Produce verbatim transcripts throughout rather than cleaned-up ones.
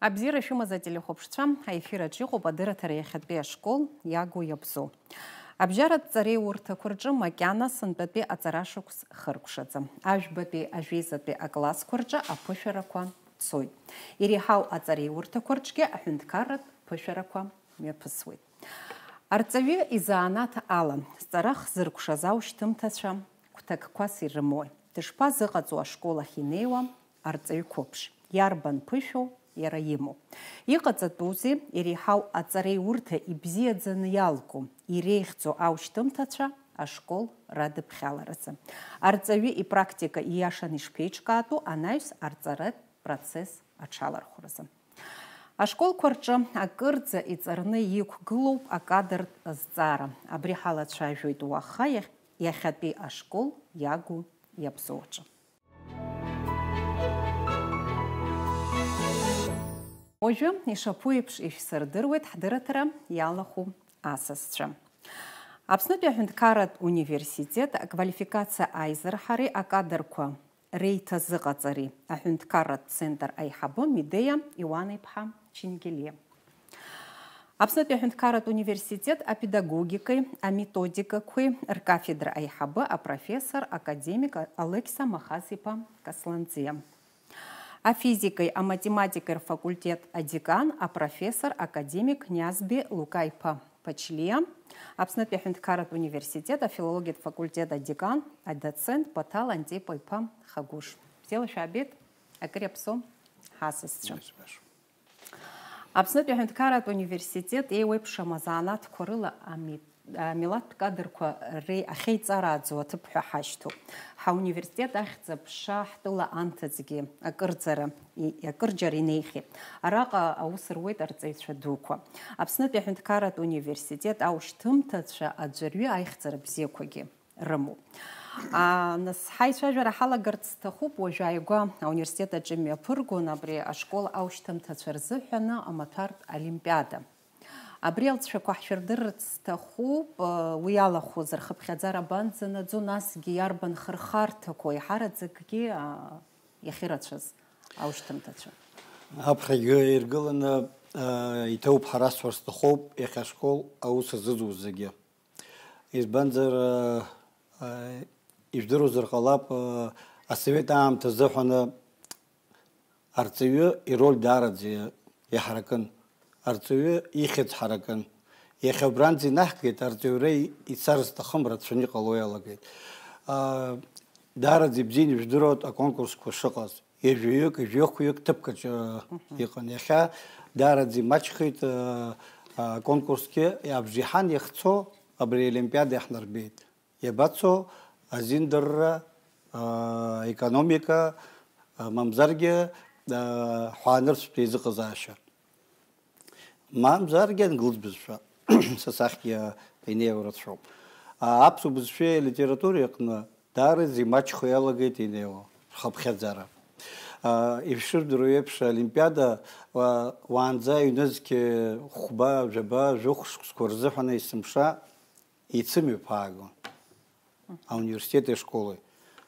Абзиара шәымаз, ателехәаԥшцәа, аефир аҿы иҟоуп адырраҭара иахьатәи ашкол иагу иабзоу. Абжьаратә ҵареиурҭақәа рҿы макьана сынтәатәи аҵарашықәс хыркәшаӡам. Ажәбатәи ажәеизатәи аклассқәа рҿы аԥышәарақәа цоит. Иреиҳау аҵареиурҭақәа рҿгьы аҳәынҭқарратә ԥышәарақәа мҩаԥысуеит. Арҵаҩы изанааҭ ала зҵара хзыркәшаз аушьҭымҭацәа гәҭакқәас ирымои? Дышԥазыҟаҵоу ашкол ахь инеиуа арҵаҩы қәыԥш? Иарбан ԥышәоу иара имоу? Иҟаҵатәузеи иреиҳау аҵареиурҭа ибзиаӡаны иалку, иреиӷьӡоу аушьҭымҭацәа ашкол радыԥхьаларазы? Арҵаҩы ипрактика ииашаны ишԥеиҿкаатәу анаҩс арҵаратә процесс аҽалархәразы? Ашколқәа рҿы акырӡа иҵарны иқәгылоуп акадртә зҵаара. Абри ҳалацәажәоит уаха иахь-, иахьатәи ашкол иагу иабзоу аҿы. Уажәы, ишаԥу еиԥш, ишәсырдыруеит ҳдырраҭара иалахәу асасцәа. Аԥснытәи аҳәынҭқарратә университет аквалификациа аизырҳареи акадрқәа реиҭазыҟаҵареи аҳәынҭқарратә центр аиҳабы Медеиа Иуана-иԥҳа Чингелиа. Аԥснытәи аҳәынҭқарратә университет апедагогикеи аметодикақәеи ркафедра аиҳабы апрофессор академик Алықьса Махаз-иԥа Касланӡиа. Афизикеи аматематикеи рфакультет адекан апрофессор академик Ниазби Лука-иԥа Пачлиа, Аԥснытәи аҳәынҭқарратә университет афилологиатә факультет адекан, адоцент Баҭал Антипа-иԥа Хагәыш. Бзиала шәаабеит, акыр иаԥсоу ҳасасцәа. Аԥснытәи аҳәынҭқарратә университет еиуеиԥшым азанааҭқәа рыла ами-, амилаҭтә кадрқәа ре-, ахьеиҵарааӡоу аҭыԥ ҳәа ҳашьҭоуп. Ҳауниверситет ахьӡ-аԥша ҳтәыла анҭыҵгьы акырӡара и-, акырџьара инеихьеит. Араҟа аус руеит арҵаҩцәа дуқәа. Аԥснытәи аҳәынҭқарратә университет аушьҭымҭацәа аӡәырҩы аихьӡара бзиақәагьы рымоуп. А, нас, ҳаицәажәара ҳалагарц сҭахуп уажә ааигәа ауниверситет аҿы имҩаԥыргон абри ашкол аушьҭымҭацәа рзыҳәаны амаҭәартә олимпиада. Абри алҵшәақәа ҳшәырдырырц сҭахуп, а, уи алахәызар, хыԥхьаӡара абанӡанаӡо, насгьы иарбан хырхарҭақәоу еиҳараӡакгьы, а, иахьырацәаз аушьҭымҭацәа? Аԥхьагьы иргыланы, а, иҭоуп ҳәа расҳәар сҭахуп, иахьа ашкол аус азызуз зегьы. Избанзар, а, а, ижәдыруазар ҟалап, а, асовет аамҭа азыҳәаны арҵаҩы ироль даараӡа иа-, иҳаракын. Арҵаҩы ихьӡ ҳаракын. Иахьа убранӡа инаҳгеит, арҵаҩра и-, ицар зҭахым рацәаны иҟало иалагеит. А, даараӡа ибзианы ижәдыруеит аконкурсқәа шыҟаз. Ҩажәаҩык, ҩажәихәҩык ҭыԥк аҿы Мгм. иҟан. Иахьа даараӡа имаҷхеит, а, а, аконкурсгьы абжеиҳан иахьцо абри аолимпиада иаҳнарбеит. Иабацо азиндырра, а, економика, а, мамзаргьы, а, ҳәаанырцәтә еизыҟазаашьа. Мамзаргьы англыз бызшәа са сахьгьы инеиуа рацәоуп. А, аԥсуа бызшәеи алитературеи аҟны даараӡа имаҷхо иалагеит инеиуа рхыԥхьаӡара. А, ишәдыруа еиԥш, аолимпиада, уа-, уаанӡа ҩнызқь хәба, жәаба, жәохә шықәсқәа рзыҳәан есымша еицымҩаԥаагон ауниверситети ашколи.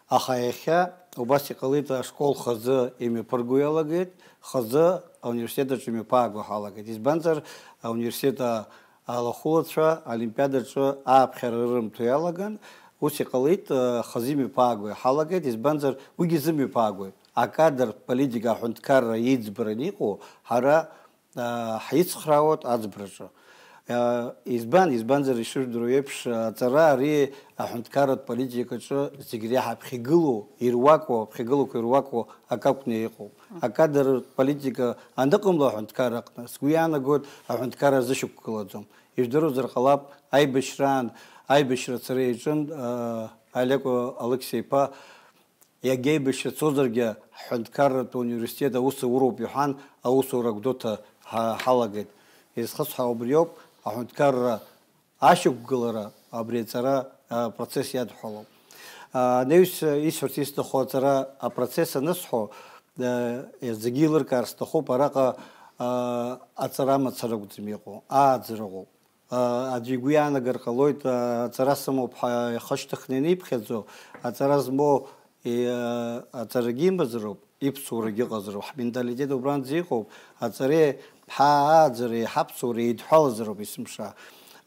Аха иахьа убас иҟалеит, ашкол хазы имҩаԥырго иалагеит, хазы ауниверситет аҿы имҩаԥааго ҳалагеит. Избанзар, ауниверситет а-, алахәылацәа олимпиадаҿы ааԥхьара рырымҭо иалаган, ус иҟалеит, а, хазы имҩаԥааго иҳалагеит, избанзар, уигьы зымҩаԥаагои? Акадр политика аҳәынҭқарра иӡбараны иҟоу ҳара аа, ҳицхраауеит аӡбраҿы. Аа, избан, избанзар, ишыжәдыруа еиԥш, аҵара ари аҳәынҭқарратә политикаҿы зегь реиҳа ԥхьагылоу, ируакуа, ԥхьагылақәа ируакуа акы акәны иҟоуп. Акадр политика аныҟамло аҳәынҭқарра аҟны, сгәы иаанагоит, аҳәынҭқарра зышьақәгылаӡом. Ижәдыруазар ҟалап, аибашьраан, аибашьра ацара иаҿын, аа, Алеко Алықьса-иԥа, Иагьа еибашьра цозаргьы, ҳҳәынҭқарратә университет аус ауроуп иҳәан, аусура Гәдоуҭа ҳа-, ҳалагеит. Изхысҳәаау убриоуп, аҳәынҭқарра ашьақәгылара абри аҵара, а, процесс иадҳәалоуп. А, анаҩс исҳәарц исҭаху аҵара апроцесс анысҳәо, а, зегьы еилыркаар сҭахуп, араҟа, а, аҵара мацара акәӡам иҟоу, ааӡара ыҟоуп. А, аӡәы игәы иаанагар ҟалоит, а, аҵара сымоуп ҳәа ихы шьҭыхны ианиԥхьаӡо, аҵара змоу, и-, а, аҵарагьы имазароуп, Иԥсуарагьы ыҟазароуп, ҳменталитет убранӡа иҟоуп, аҵареи ҳааӡареи ҳаԥсуареи еидҳәалазароуп есымша.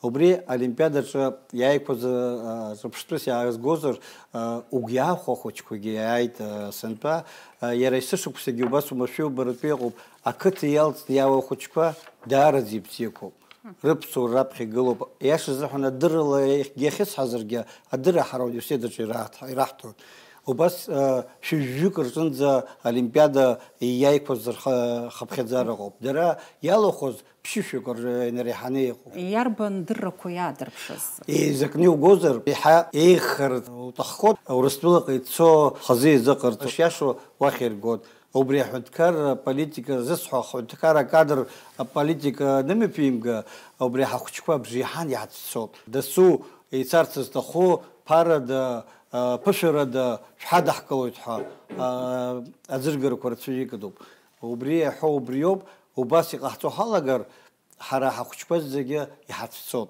Убри олимпиадаҿы иааиқәаз, а, рыԥштәыс иаазгозар, а, угәы иаахәо ахәыҷқәагьы иааит, а, сынтәа, а, иара есышықәсагьы убас уамашәа убаратәы иҟоуп, ақыҭа иалҵны иаауа ахәыҷқәа даараӡа ибзиақәоуп. Рыԥсуара раԥхьа игылоуп. Иаша азыҳәан адыррала иахьгьы иахьысҳазаргьы, адырра ҳара ауниверситет аҿы ираҳҭ-, ираҳҭон. Убас, а, шәи жәаҩык рҿынӡа олимпиада иааиқәаз рхы-, хыԥхьаӡара ыҟоуп. Дара иалахәыз ԥшьышәҩык рҿы инареиҳаны иҟоуп. Иарбан дыррақәа иаадырԥшыз? Еизакны иугозар, еиҳа еиӷьхар уҭаххоит, Урыстәылаҟа ицо хазы еизыҟарҵо, шиашоу уахь иргоит. Убри аҳәынҭқарра аполитика зысҳәо, аҳәынҭқарра акадр аполитика анымҩаԥимга, убри ҳахәыҷқәа абжеиҳан иаацәцоит. Дасу ицарц зҭаху ԥарада, а, ԥышәарада шәҳадаҳкылоит ҳәа, а, аӡыргарақәа рацәаҩы икыдуп. Убри иаҳәо убриоуп, убас иҟаҳҵо ҳалагар, ҳара ҳахәыҷқәа зегьы иҳацәцоит.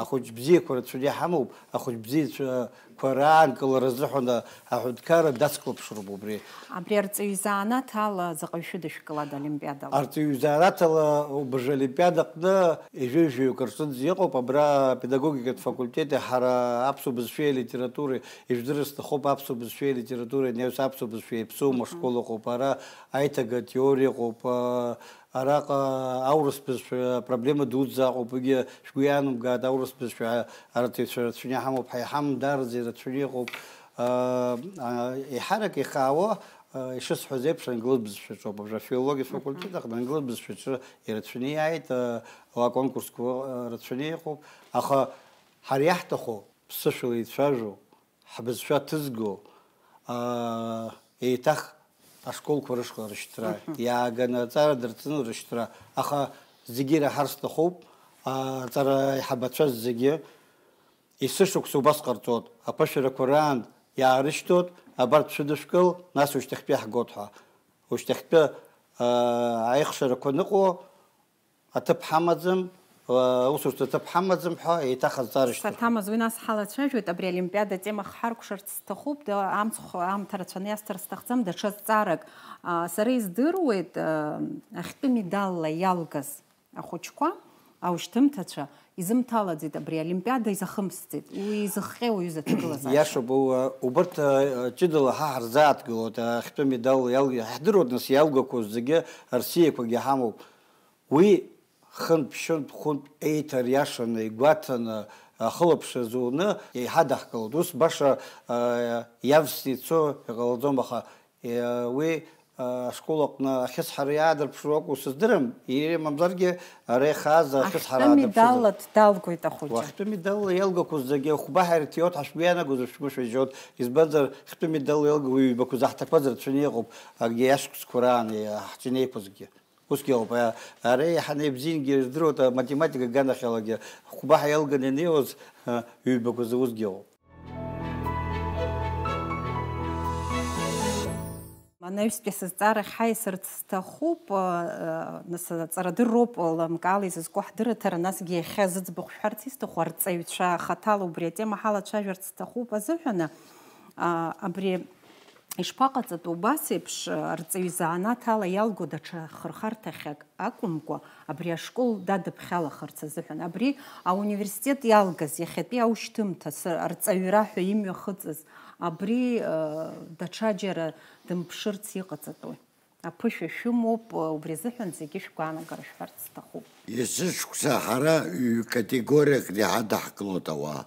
Ахәыҷ бзиақәа рацәаны иҳамоуп, ахәыҷ бзиацәақәа раанкылара азыҳәан аҳәынҭқарра дацклаԥшроуп убри. Абри арҵаҩы изанааҭ ала заҟаҩ шәыдышәкылада олимпиадала? Арҵаҩы изанааҭ ала убыржә олимпиада аҟны ижәыжәҩык рҿынӡа иҟоуп, абра апедагогикатә факультети ҳара аԥсуа бызшәеи алитературеи, ижәдырыр сҭахуп, аԥсуа бызшәеи алитературеи, анаҩс аԥсуа бызшәа иаԥсоума школ ыҟоуп, ара аиҭага атеориа ыҟоуп, а, Араҟа аурыс бызшәа апроблема дуӡӡа ыҟоуп, уигьы шәгәы иаанамгааит, аурыс бызшәа арҵаҩцәа рацәаны иҳамоуп ҳәа, иҳамам, даараӡа ирацәаны иҟоуп. Аа, аа, еиҳарак ихаауа, аа, ишысҳәаз еиԥш, англыз бызшәаҿоуп. Абра афилологиатә факультет аҟны англыз бызшәаҿы ирацәаны иааит, аа, уа аконкурсқәа, аа, рацәаны иҟоуп. Аха ҳара иаҳҭаху ԥсышәала ицәажәо, ҳбызшәа ҭызго, аа, еиҭах ашколқәа рышҟа рышьҭра, мгм, иааганы аҵара дырҵаны рышьҭра, аха зегьы ираҳар сҭахуп, аа, аҵара аиҳабацәа зегьы, есышықәса убас ҟарҵот, аԥышәарақәа раан иаарышьҭот, абарҭ шәыдышәкыл, нас ушьҭахьтәи иаҳгот ҳәа. Ушьҭахьтәы, аа, аихшарақәа ныҟәо, аҭыԥ ҳамаӡам, усурҭа аҭыԥ ҳамаӡам ҳәа еиҭах азҵаара шьҭырхит. Саҭамыз, уи нас ҳалацәажәоит, абри олимпиада атема хҳаркәшарц сҭахуп, да, амцхә аамҭа рацәаны иасҭар сҭахӡам, даҽа зҵаарак. А, сара издыруеит, а, ахьтәы медалла иалгаз ахәыҷқәа, аушьҭымҭацәа, изымҭалаӡеит абри олимпиада, изахымсӡеит. Уи изыхҟьеи уаҩыза аҭагылазаашьа? Иашоуп, у-, убарҭ, а, ҷыдала ҳа ҳарзааҭгылоит, ахьтәы медал иалгеит, ҳдыруеит, нас, иалгақәоу зегьы, рсиақәагьы ҳамоуп. Уи хынтә-ԥшьынтә, хәынтә еиҭариашаны, игәаҭаны, ахылаԥшра зуны еиҳадаҳкылоит. Ус баша, а, иавсны ицо иҟалаӡом, аха, е, уи, а, ашкол аҟны ахьысҳара иаадырԥшроу акәу сыздырам, ире мамзаргьы ара ихааз ахьысҳара ахьтәы аадырԥшызар. Медалла далгоит ахәыҷы. Уахьтәы медалла иалгақәоу зегьы хәба ҳаирҭиоит, ҳашәгәы иаанагозар шәгәы шәажьоит, избанзар, хьтәы медалла иалгақәоу ҩбақәа заҳҭақәаз рацәаны иҟоуп, акгьы ашықәсқәа раан, иаҳ-, ҳҿынеиқәазгьы. Усгьы ыҟоуп, а, ара иаҳаны ибзиангьы ирдыруеит, аматематика аганахьалагьы хәба ҳәа иалганы инеиуаз, а, ҩбақәа заузгьы ыҟоуп. Анаҩстәи сызҵаарахь ҳаиасырц сҭахуп, а, а, нас аҵарадырроуп, лымкаала изызку ҳдырраҭара, насгьы иахьа зыӡбахә шәҳәарц исҭаху арҵаҩцәа хаҭала убри атема ҳалацәажәарц сҭахуп азыҳәаны, а, абри Ишԥаҟаҵатәу убас еиԥш, арҵаҩы занааҭ ала иалго даҽа хырхарҭахьак акәымкәа, абри ашкол дадыԥхьалахарц азыҳәан? Абри ауниверситет иалгаз, иахьатәи аушьҭымҭа, сы-, арҵаҩра ҳәа имҩахыҵыз, абри, э, даҽаџьара дымԥшырц иҟаҵатәуи? Аԥышәа шәымоуп, убри азыҳәан зегьы шәгәаанагара шәҳәарц сҭахуп. Есышықәса ҳара ҩ-категориакны иҳадаҳкылоит ауаа.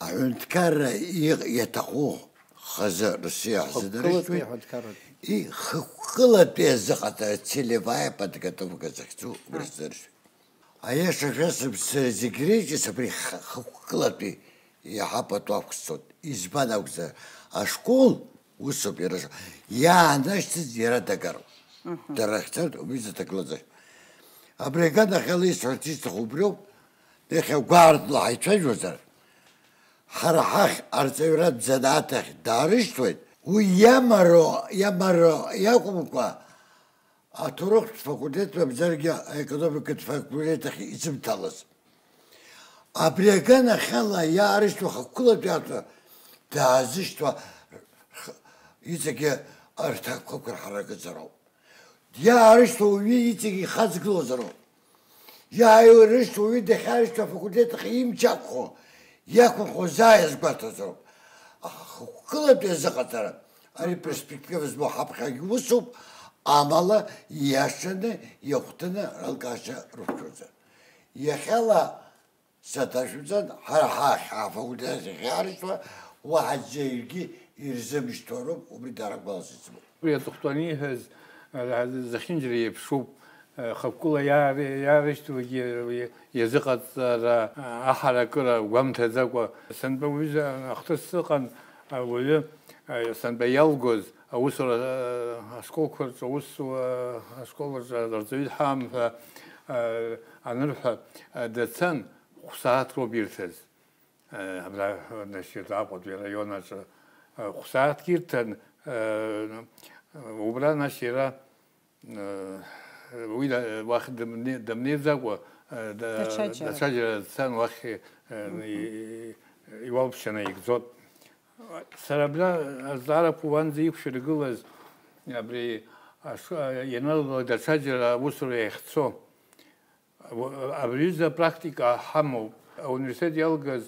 Аҳәынҭқарра иҟ-, иаҭаху хазы Россиа ҳзыдыршәуеит. Хықәкылатәи аҳәынҭқарратә. И-, хықәкылатәи азыҟаҵара, целевая подготовка захьӡу убри ҳзыршәуеит. Аиаша шәасҳәап, сара зегь реиҿкааԥс абри х-, хықәкылатәи иаҳа пату ақәсҵоит. Избан акәзар, ашкол усоуп иара ш-, иаанашьҭыз иара дагароуп. Мгм. Дара рахьцоит убри зыҭагылазаашьа. Абри аганахьала исҳәарц исҭаху убриоуп, иахьа гәаартла ҳаицәажәозар, ҳара ҳахь арҵаҩратә занааҭ ахь даарышьҭуеит, уи иамароу, иамароу иакәымкәа, аҭоурыхтә факультет мамзаргьы аекономикатә факультет ахь изымҭалаз. Абри аганахьала иаарышьҭуа хықәкылатәи аҭәа даазышьҭуа х-, иҵегьы Арҭ ақәақәа рҳаракыҵароуп. Иаарышьҭуа уаҩы иҵегь ихаҵгылозароуп. Иааирышьҭуа уаҩы дахьаарышьҭуа афакультет ахь имч ақәхо, иақәынхо заа иазгәаҭозароуп. Аха хықәкылатәи азыҟаҵара, ари перспектива змоу ҳаԥхьагь усуп, амала ииашаны, иахәҭаны ралкаашьа рықәшәозар. Иахьала Саҭашәымҵан, ҳара ҳахь афакультет ахь иаарышьҭуа, уаҳа ӡәыр ирзымышьҭуароуп, убри дара гәалас исымоуп. Уи аҵыхәтәан ииҳәаз, а, зехьынџьара еиԥшуп, а, хықәкыла иаар-, иаарышьҭуагьы иазыҟаҵара, а, аҳаракыра гәамҭаӡакәа. Сынтәа уҩыза ахҭыс ыҟан, а, уаҩы, а, сынтәа иалгоз аусура, а, ашколқәа рҿы аусуа, ашкол рҿы арҵаҩы дҳамам ҳәа, а, анырҳәа, а, дацан. Хә-сааҭ роуп ирҭаз. Э, абра, значит, Аҟәатәи араион аҿы, э, хә-сааҭк ирҭан, э, убра, значит, иара, э, уи да-, уахь дымне-, дымнеиӡакәа, э, да-, Даҽаџьара. Даҽаџьара дцан, уахь, э, Мгм. и-, и-, иуалԥшьа наигӡот. Сара абра азҵаарақәа уанӡа иқәшәыргылаз, абри аш-, ианалалак даҽаџьара аусура иахьцо. Абри аҩыза апрактика ҳамоуп. Ауниверситет иалгаз,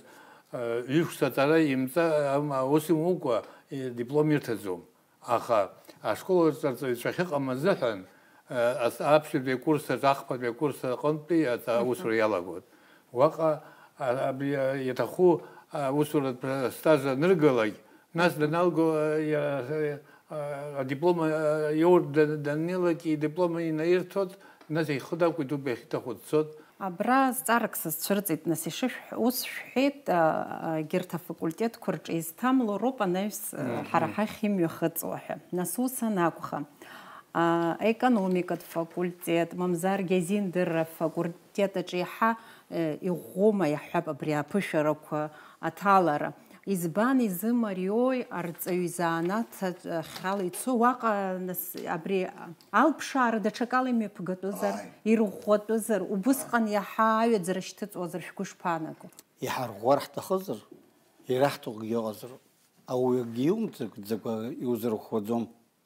э, ҩышықәса аҵара имҵа-, ам-, аус имукәа, э, диплом ирҭаӡом. Аха ашкол аҿы арҵаҩцәа ахьыҟам азыҳәан, э, ас-, аԥшьбатәи акурс аҿы, ахԥатәи акурс аҟынтәи аҵа-, Мгм. аусура иалагоит. Уаҟа, а, абри, а, иаҭаху, а, аусуратә стаж аныргалак, нас даналго, а, иара, а, адиплом, а, иоур-, да-, даннеилак, идиплом инаирҭоит, нас ихы дақәиҭуп, иахьиҭаху дцоит. Абра зҵаарак сызцәырҵит, нас ишышәҳ-, ус шәҳәеит, а, а, егьырҭ афакультетқәа рҿы изҭамло роуп анаҩс, а, Мгм. ҳара ҳахь имҩахыҵуа ҳәа. Нас ус анакәха, а, аекономикатә факультет, мамзаргьы азиндырра факультет аҿы иаҳа, э, иӷәӷәоума иаҳҳәап абри аԥышәарақәа аҭалара? Избан изымариои арҵаҩы изанааҭ ахьала ицо? Уаҟа, нас, абри алԥшаара даҽакала имҩаԥгатәызар, Ааи. ирӷәӷәатәызар, убысҟан иаҳа аҩаӡара шьҭыҵуазар шәгәы шԥаанаго? Иҳарӷәӷәар ҳҭахызар, ираҳҭогьы ыҟазароуп. Ауаҩы акгьы иумҵакӡакәа иузырӷәӷәаӡом.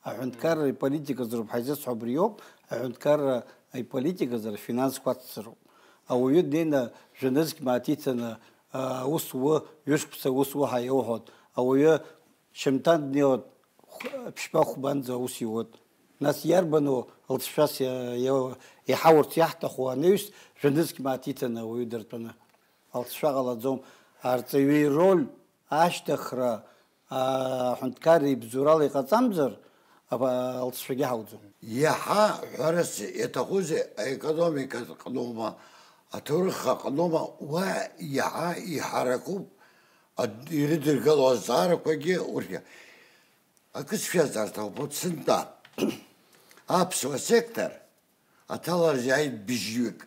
Аҳәынҭқарра иполитиказароуп ҳаизыцҳо абриоуп, аҳәынҭқарра иполитиказар афинансқәа ацҵароуп. Ауаҩы днеины жәа-нызқь мааҭ иҭаны, а, ус уы, ҩышықәса ус уы ҳәа иауҳәоит. Ауаҩы шьамҭан днеиуеит, хә-, ԥшьба хәбанӡа аус иуеит. Нас иарбану лҵшәас иа-, иа-, иҳаурц иаҳҭаху анаҩс жәа-нызқь мааҭ иҭаны ауаҩы дыртәаны? Алҵшәа ҟалаӡом. Арҵаҩы ироль ашьҭыхра, аҳәынҭқарра ибзоурала иҟаҵамзар, аба-, алҵшәагьы ҳауӡом. Иаҳа ҳәарас иаҭахузеи, аекономикатә ҟноума, аҭоурых аҟноума, уа иаҳа иҳаракуп, ад-, ирыдыргало азҵаарақәагьы урҭгьы. Акы сшәазҵаарц ауп, сынтәа аԥсуа сектор аҭалара иааит быжьҩык.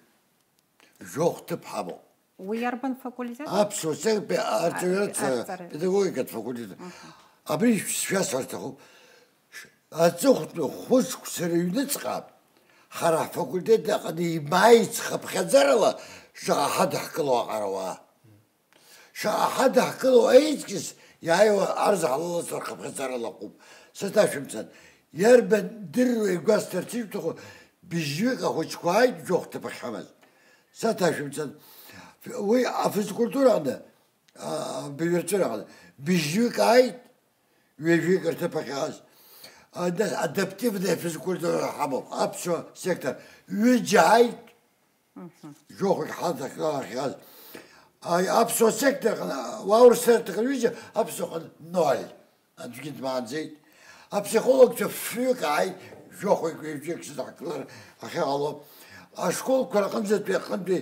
Жәохә ҭыԥ ҳамоуп. Уи иарбан факультет? Аԥсуа сектор, арҵаҩратә, Арҵаҩратә. Педагогикатә факультет. Мгм. Абри шәасҳәар сҭахуп. Аҵыхәтәы хәышықәса рыҩныҵҟа ҳара ҳфакультет аҟны имааиц хыԥхьаӡарала шаҟа ҳадаҳкыло аҟарауаа. Шаҟа ҳадаҳкыло аиҵкьыс иааиуа арзаҳалалацәа рхыԥхьаӡара лаҟәуп. Саҭашәымцан, иарбан дырра игәасҭарц ишәҭаху, быжьҩык ахәыҷқәа ааит, жәохә ҭыԥ ахьҳамаз. Саҭашәымцан, уи афизкультура аҟны, а, абаҩрҵәыра аҟны, быжьҩык ааит, ҩажәаҩык рҭыԥ ахьыҟаз. А, нас адаптивная физкультура ҳамоуп, аԥсуа сектор, ҩыџьа ааит, Мгм. Жәохәҩык ҳаҭаххалахьаз. Аи, аԥсуа сектор аҟны, аурыс сектор аҟны ҩыџьа, аԥсуа аҟны ноль. Аӡәгьы дмааӡеит. Аԥсихологцәа фҩык ааит, жәохәҩык, ҩажәаҩык сыдҳкылар ахьыҟало. Ашколқәа рҟынӡатәи аҟынтәи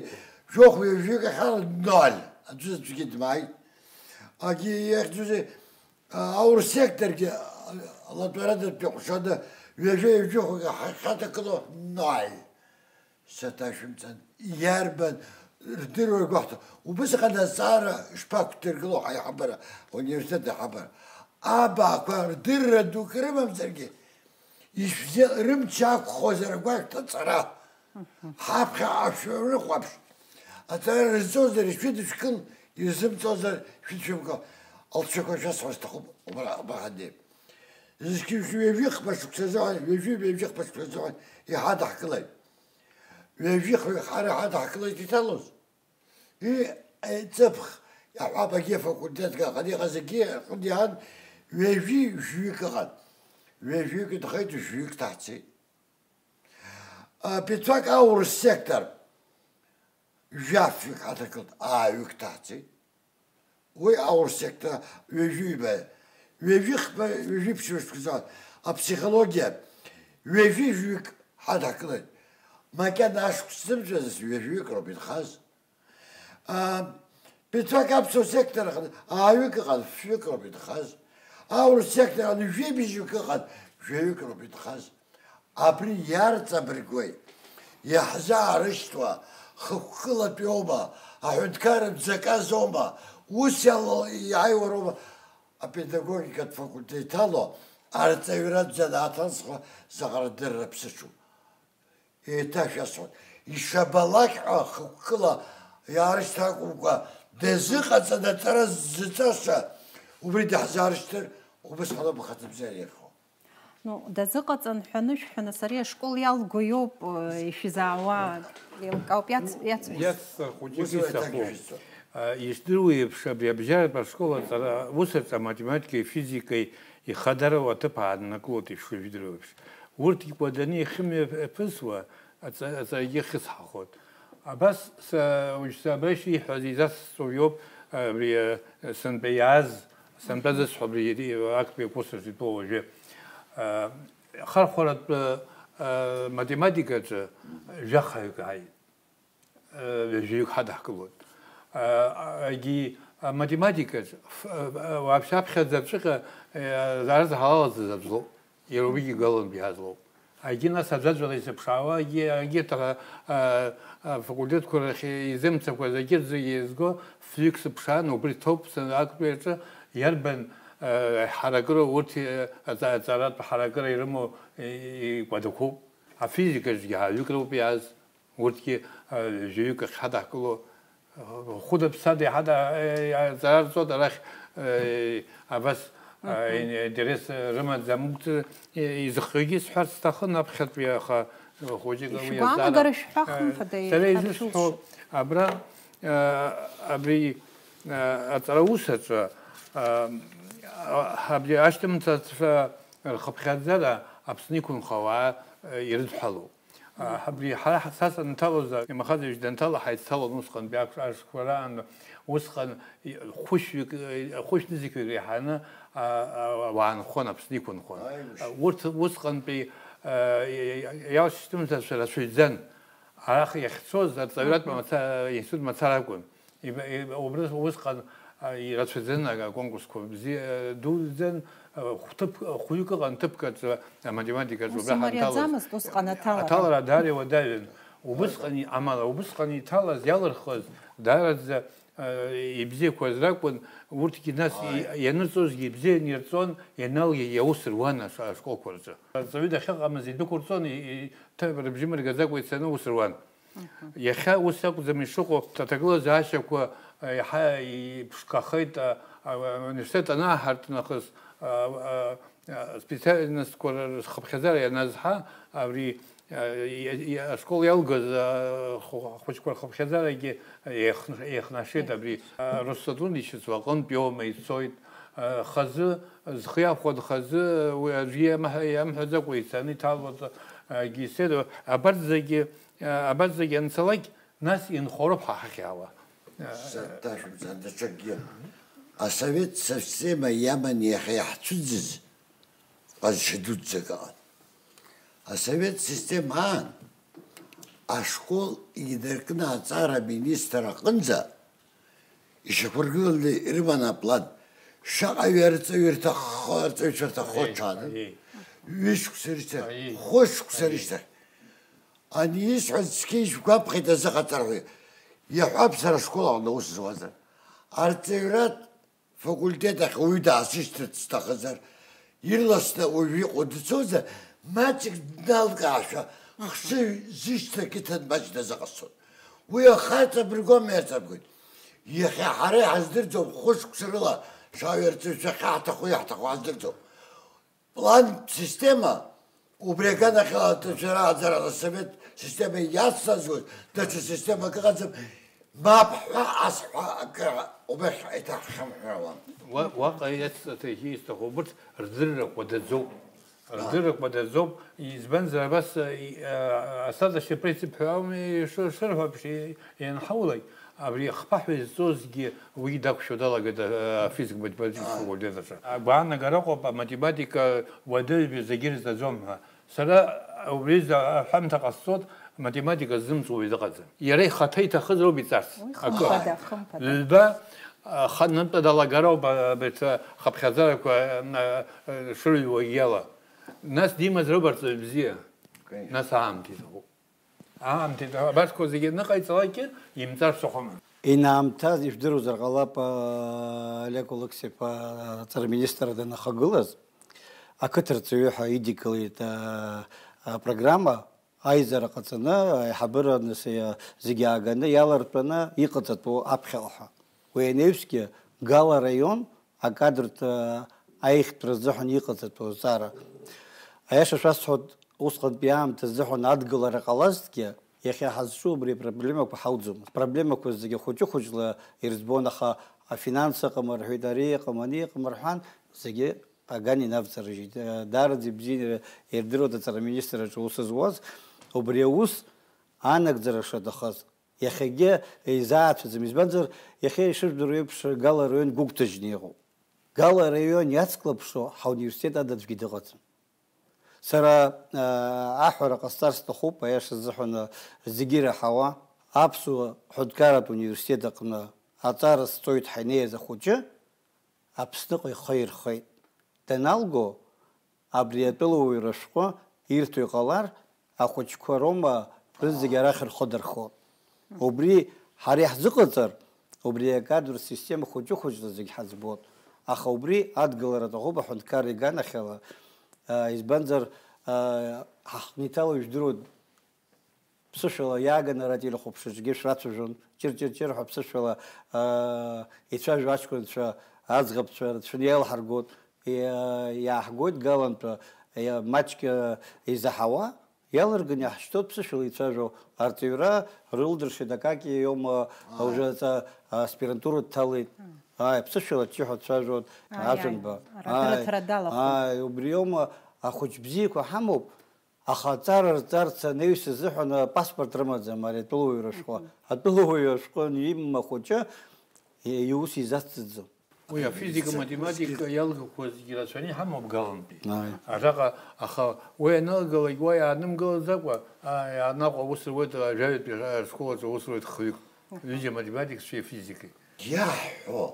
жәохә ҩажәаҩык ахьала ноль. Аӡәы аӡәгьы дмааит. Агьи иахьӡузеи, а, аурыс секторгьы, а, алатәарадатәи аҟәшаны ҩажәа-ҩажәихәҩык ахьаҭагылоу ноль. Саҭашәымҵан, иарбан рдыруа гәаҳҭо? Убысҟан азҵаара шԥақәдыргыло ҳаиҳабыра, ауниверситет аиҳабыра? Абаақәа рдырра дук рымамзаргьы, ишәзы-, рымч ақәхозар агәаҳәҭа ҵара. Ҳаԥхьаҟа шәрыхәаԥш. Аҵара рызҵозар ишәыдышәкыл, ирзымҵозар шәыдшәымго. Алҵшәақәа шәасҳәар сҭахуп, убра, убраҟа днеип. Зқьи жәшәи ҩажәихԥа шықәсазы, ҩажәи ҩажәихԥа шықәсазы иҳадаҳкылеит. Ҩажәихҩык ҳара иҳадаҳкылеит иҭалоз. И, еиҵыԥх, иаҳҳәап, агьи афакультетқәа аҟны иҟаз зегьы рҟны иаан ҩажәи жәаҩык ыҟан. Ҩажәаҩык инхеит, жәаҩык ҭаҳцеит. А, Пицуак аурыс сектор жәафҩык ҳаҭагылт, ааҩык ҭаҳцеит. Уи аурыс сектор ҩажәи ҩба, ҩажәи хԥа, ҩажәи ԥшьышықәса, апсихологиа ҩажәи жәаҩык ҳадаҳкылеит. Макьана ашықәс зымҵәазыз ҩажәаҩык роуп инхаз. А, Пицуак аԥсуа сектор аҟны ааҩык ыҟан, фҩык роуп инхаз. Аурыс сектор аҟны жәибжьҩык ыҟан, жәаҩык роуп инхаз. Абри иарҵабыргуеит, иаҳзаарышьҭуа, хықәкылатәиоума, аҳәынҭқарратә заказоума, ус иала-, иааиуароума, апедагогикатә факультет ало арҵаҩратә занааҭ азхәа заҟа рдырра ԥсыҽу. Еиҭашәасҳәоит, ишабалак ҳәа хықәкыла иаарышьҭ акәымкәа, дазыҟаҵан аҵара ззыҵаша, убри даҳзаарышьҭыр, убысҟаноуп ахаҭабзиара иахьхо. Ну, дазыҟаҵан ҳәа анышәҳәа, нас ари ашкол иалго иоуп, э, ишәызаауа, еилкаауп, иац-, иацу-. Иацҵар хәыҷык Ус исҭаху. Еиҭагьы шәызцо. Э, иждыруа еиԥш, абри абжьаратә ашкол аҵара, ус аҵа математикеи физикеи ихадароу аҭыԥ ааннакылоит, ишыжәдыруа еиԥш. Урҭ икәаданы ихымҩаԥысуа аҵа-, аҵарагьы хьысҳахоит. Абас са, уажәшьҭа абра ишиҳәаз изасҵо иоуп, абри, э, сынтәа иааз, сынтәа зысҳәо абри актәи акурс аҿы итәоу уажәы. Э, хархәаратә, э, математикаҿы жәахаҩык ааит. Э, ҩажәаҩык ҳадаҳкылоит. Э, егьи, э, математикаҿ, ф-, э, вообще аԥхьаӡа аҵәыҟьа, э, арзаҳал алаӡыз аӡә лоуп. Иара убригьы галантә иааз лоуп. Егьи нас аӡәаӡәала изыԥшаауа, егьи, егьырҭ, а, а, афакультетқәа рахь изымцақәаз, егьырҭ зегьы еизго фҩык сыԥшаан, убри ҭоуп, сан актәи аҿы иарбан, а, ҳаракыра урҭ, а, аҵа-, аҵаратә ҳаракыра ирымоу, и-, икәадақәоуп. Афизикаҿгьы ҳаҩык роуп иааз. Урҭгьы, а, жәаҩык ахь ҳадаҳкыло, а, хәыда-ԥсада иҳада-, а, аҵара рҵоит арахь, а, абас, а, Мгм. ин-, интерес, а, рымаӡам. Урҭ, а, изыхҟьогьы сҳәарц сҭахын аԥхьатәи, аха, а, хәыҷык уи Ишәгәаанагара азҵаара, шәҳәа, а, хымԥада, сара еиҳаб изысҳәо шәылшо. Абра, а, абри, а, аҵараус аҿы, а, а, абри ашьҭымҭацәа рхыԥхьаӡара Аԥсны иқәынхауа, а, ирыдҳәалоуп. А, абри ҳара ҳ-, са санҭалоз, имахаӡаҩ данҭала, ҳаицҭалон усҟантәи акә-, ашықәсқәа раан, усҟан и-, хәышәҩык, и-, хәышә нызқьҩык реиҳаны, а, а, ауаа нхон, Аԥсны иқәынхон. Ааи, мшәан. Урҭ усҟантәи, а, и-, и-, иалшьҭымҭацәа рацәаҩӡан. Арахь иахьцоз арҵаҩратә Мгм. маца-, институт мацара акәын. Иб-, иб-, убри усҟан, а, ирацәаӡан аконкурсқәа бзиа, а, дуӡӡан, а, хәҭыԥ-, хәҩык ыҟан ҭыԥк аҿы, аматематикаҿы, Ус убра ҳанҭалаз. Имариаӡамызт усҟан аҭалара. Аҭалара даара иуадаҩын. Убысҟан и-, амала, убысҟан иҭалаз, иалырхыз, даараӡа, а, ибзиақәаз ракәын, урҭгьы нас и-, Ааи. ианырҵозгьы ибзианы ирҵон, ианалгагь иаус руан аш-, ашколқәа рҿы. Арҵаҩы дахьыҟамыз идәықәырҵон, и-, и-, ҭ-, рыбжьы мыргаӡакәа ицаны аус руан. Мгм. Иахьа ус акәӡам ишыҟоу, аҭагылазаашьақәа, а, иаҳа иԥшқахеит, а, а, ауниверситет анааҳарт нахыс, а, а, а, специальностқәа рхыԥхьаӡара ианазҳа, абри, а, и-, и-, ашкол иалгаз, а, хә-, ахәыҷқәа рхыԥхьаӡарагьы еихн-, еихнашеит абри. А, Россотрудничество аҟынтә иоума ицоит, а, хазы, зхы иахәон хазы, уи аӡәгьы иамҳәа-, иамҳәаӡакәа ицаны иҭалоит, а, геседа. Абарҭ зегьы Абарҭ зегьы анцалак, нас инхо роуп ҳа ҳахьаауа. Саҭашәымҵан даҽакгьы. Асовет система иаман иахьа иаҳцәыӡыз ҟазшьа дуӡӡак ыҟан. Асовет система аан ашкол инаркны аҵара аминистр аҟынӡа ишьақәыргыланы ирыман аплан. Шаҟаҩы арҵаҩы рҭаххо, арҵаҩцәа рҭаххо Аиеи, ҽаанын. Аиеи. Ҩышықәса рышьҭахь, Аиеи. Хәышықәса Аиеи. Рышьҭахь. Ани исҳәаз цқьа ишәгәаԥхеит азыҟаҵарҳәа. Иаҳәап, сара ашкол аҟны аус зуазар. Арҵаҩратә факультет ахь уаҩы даасышьҭырц сҭахызар, ирласны уаҩы иҟоу дцозар, маҷк дналкаашәа, хшыҩ зышьҭак иҭан маҷ дазыҟасҵон. Уи ахаҵа абыргуама иаҵабгоит. Иахьа ҳара иҳаздырӡом, хәышықәса рыла шаҩарҵаҩцәа ахьаҳҭаху иаҳҭаху ҳаздырӡом. плантә система, убри аганахьала аҭаацәара аӡара асовет система иацназгоз, даҽа системак ыҟаӡам, мап ҳәа, ас ҳәа акы убахь иҭаҳхьам ҳәа ауам. Уа-, уаҟа иацҵаҭа исҭаху убырҭ рдырра кәадаӡоуп. Рдырра кәадаӡоуп, избанзар абас, и-, а, остаточный принцип ҳәа ауми шы-, шырҳәо, вообще, ианҳаулак, абри ахԥаҳәа изҵозгьы уи дақәшәо далагеит, а, афизик-математикатә факультет аҿы. Агәаанагара ыҟоуп, аматематика уадаҩ зегьы ирҵаӡом ҳәа. Сара убри за-, аҳәамҭа ҟасҵоит, математика ззымҵуа уаҩ дыҟаӡам. Иара ихаҭа иҭахызароуп иҵарц. Уи акы. Хымԥада, хымԥада. Ҩба, а, ха-, нымтәа далагароуп, а, абарҭ, а, хыԥхьаӡарақәа, а, а, шырыҩуагьы ала. Нас димазароуп арҵаҩ бзиа. Конечно. Нас аамҭа иҭахуп. Аамҭа иҭахуп. Абарҭқәа зегьы аныҟаиҵалакгьы имҵар сҭахым. Инаамҭаз, ижәдыруазар ҟалап, а, Олег Алықьса-иԥа аҵара министр данахагылаз, ақыҭарҵаҩы ҳәа идикылеит, а, апрограмма, аизара ҟаҵаны, аиҳабыра, нас, иа-, зегьы ааганы, иалартәаны иҟаҵатәу аԥхьаҟа ҳәа. Уи анаҩсгьы Гала араион акадртә, а, аихтәра азыҳәан иҟаҵатәу азҵаара. Аиаша шәасҳәоит, усҟантәи аамҭа азыҳәан адгылара ҟалазҭгьы, иахьа ҳазҿу убри апроблемақәа ҳауӡом. Апроблемақәа зегьы хәыҷы-хәыҷла ирыӡбон, аха афинанс ыҟам рҳәеит, ари ыҟам, ани ыҟам рҳәан, зегьы аган инавҵарыжьит. Даараӡа ибзианы ирдыруеит аҵара аминистрраҿы аус зуаз, убри аус анагӡара шаҭахыз. Иахьагьы еизаацәаӡам, избанзар, иахьа ишыжәдыруа еиԥш, Гала араион гәыгәҭажьны иҟоуп. Гала араион иацклаԥшуа ҳауниверситет ада аӡәгьы дыҟаӡам. Сара, аа, аҳәара ҟасҵар сҭахуп, аиаша азыҳәан, зегьы ираҳауа, Аԥсуа ҳәынҭқарратә университет аҟны аҵара сҵоит ҳаннеиз ахәыҷы, Аԥсныҟа ихы аирхеит. Даналго, абри атәылауаҩра ашәҟәы ирҭо иҟалар, ахәыҷқәа роума рызегь арахь рхы дырхот. Убри ҳара иаҳзыҟаҵар, убри акадр система хәыҷы-хәыҷла зегь ҳаӡбот. Аха убри адгылара аҭахуп аҳәынҭқарра иганахьала, аа, избанзар, аа, ҳахҭниҭала ижәдыруеит, ԥсышәала иааганы ара телехәаԥшраҿгьы шәрацәажәон, ҷыр-ҷыр-ҷыр ҳәа ԥсышәала, аа, ицәажәо аҷкәынцәа, аӡӷабцәа рацәаны иалҳаргот, иа-, иааҳгоит Галантәа, иа-, маҷк, аа, изаҳауа, иалырганы иаҳшьҭоуп ԥсышәала ицәажәо, арҵаҩра рылдыршеит, Акаки иоума, аа, уже аҵа-, аспирантура дҭалеит. Ааи, ԥсышәала аччиҳәа дцәажәон, ааи, Ажәанба. Ара-, ара-, ара-, ара далахәын. Ааи, убри иоума ахәыҷ бзиақәа ҳамоуп, аха аҵара рҵарц анаҩс азыҳәан апаспорт рымаӡам ари атәылауаҩра ашәҟәы. Мгм. Атәылауаҩ ашәҟәы имам ахәыҷы, и-, иус изацҵаӡом. Уи афизика, математика иалгақәа зегьы рацәаны иҳамоуп Галантәи. Ааи. Араҟа, аха уи аналгалак уа иаанымгылаӡакәа, а, иаанаҟа аус руеит, ажәаҩатәи ашкол аҿы аус руеит хҩык. Мгм. Ҩыџьа математикцәеи афизикеи. Иаҳҳәо,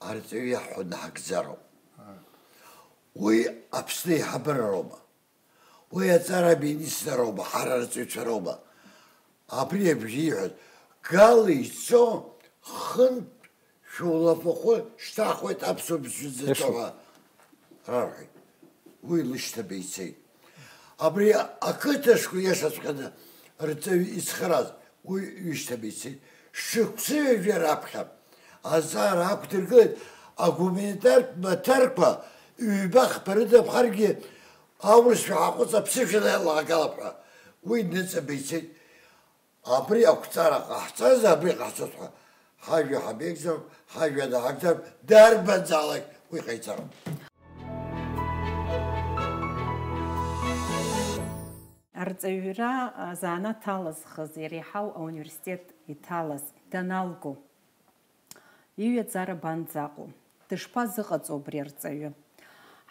арҵаҩы иаҳҳәо наҳагӡароуп. Уи Аԥсны аиҳабыра роума? Уи аҵара аминистр роума, ҳара арҵаҩцәа роума? Абри абжьы ииҳәаз, Гала ицо хынтә шәулафахәы шьҭаҳхуеит аԥсуа бызшәа зыҭо ҳәа рарҳәеит. Уи лышьҭаба ицеит. Абри ақыҭа школ иашаҵәҟьаны рҵаҩы ицхрааз, уи ҩышьҭаба ицеит. Шықәсы ҩажәа раԥхьа азҵаара ақәдыргылеит, агуманитартә маҭәарқәа ҩба-хԥа рыдаԥхаргьы аурысшәа ҳаҟәыҵ аԥсышәала иалагалап ҳәа. Уи ныҵаба ицеит. Абри ақәҵара ҟаҳҵаз, абри ҟаҳҵоит ҳәа ҳажәа ҳабеигӡароуп, ҳажәа даҳагӡароуп, дарбанзаалак уи ҟаиҵароуп. Арҵаҩра, а, занааҭ алазхыз, иреиҳау ауниверситет иҭалаз даналго, иҩаӡара банӡаҟоу? Дышԥазыҟаҵо абри арҵаҩы?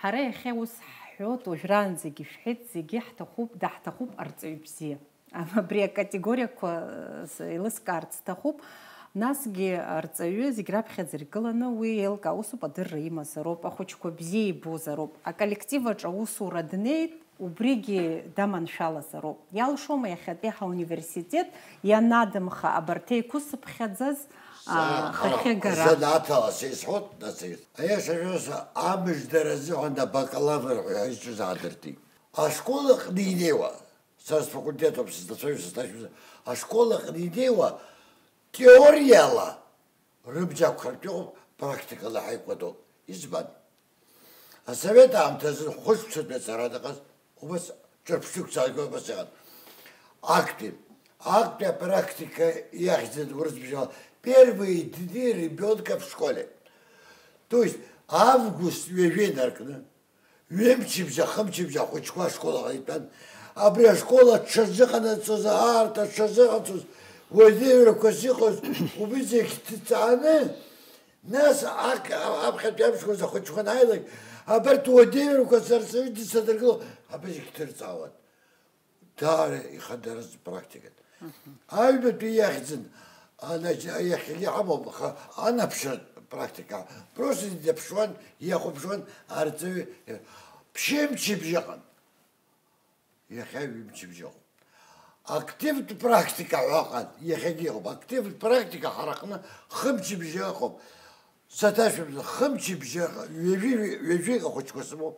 Ҳара иахьа ус ҳҳәоит, уажәраанӡагьы шәҳәеит, зегьы ҳҭахуп, даҳҭахуп арҵаҩ бзиа. Абри акатегориақәа, э, еилыскаарц сҭахуп. Насгьы арҵаҩы зегь раԥхьаӡа иргыланы уи еилкаау усуп, адырра имазароуп, ахәыҷқәа бзиа ибозароуп, аколлектив аҿы аусура днеит, убригьы даманшәалазароуп. Иалшома иахьатәи ҳауниверситет ианадамха абарҭ еиқәысыԥхьаӡаз, а, хахьы агара? Занааҭала сеизҳәоит, нас, аиаша шәасҳәап, амыждара азыҳәан абакалавр ҳәа изҿыз аадыртит. Ашкол аҟны инеиуа, сара сфакультет ауп сызлацәажәо, сызҭашәымҵа, ашкол аҟны инеиуа теориала рыбжьақәхартә иҟоуп, практикала ҳаикәадоуп. Избан? Асовет аамҭазы хәышықәсатәи ацара дыҟаз, убас ҿырԥштәык цалкьо убас иҟан. Актәи, актәи апрактика иахьӡын урысбжала первые дни ребёнка в школе. То есть август ҩажәа инаркны, ҩымчыбжьа, хымчыбжьа ахәыҷқәа ашкол аҟа итәан. Абри ашкол аҽшазыҟанаҵоз, аарт аҽшазыҟаҵоз, уадаҩрақәас иҟаз, убри зегь ҭҵааны, нас аԥхьатәи амшқәа рзы ахәыҷқәа анааилак, абарҭ уадаҩрақәа сара сыҩны садыргыло, абри зегь ҭырҵаауан. Даара ихадаразтә практикан. Аҩбатәи иахьӡын, анаџь-, иахьагьы ҳамоуп, аха анаԥшратә практика. Просто дыԥшуан, иахәаԥшуан арҵаҩы. Ԥшьымчыбжьа ыҟан. Иахьа ҩымчыбжьа ыҟоуп. Активтә практика ҳәа ыҟан, иахьагьы ыҟоуп. Активтә практика ҳара ҳҟны хымчыбжьа ыҟоуп. Саҭашәымза, хымчыбжьаҟа, ҩажәи, ҩажәи ахәыҷқәа сымоуп,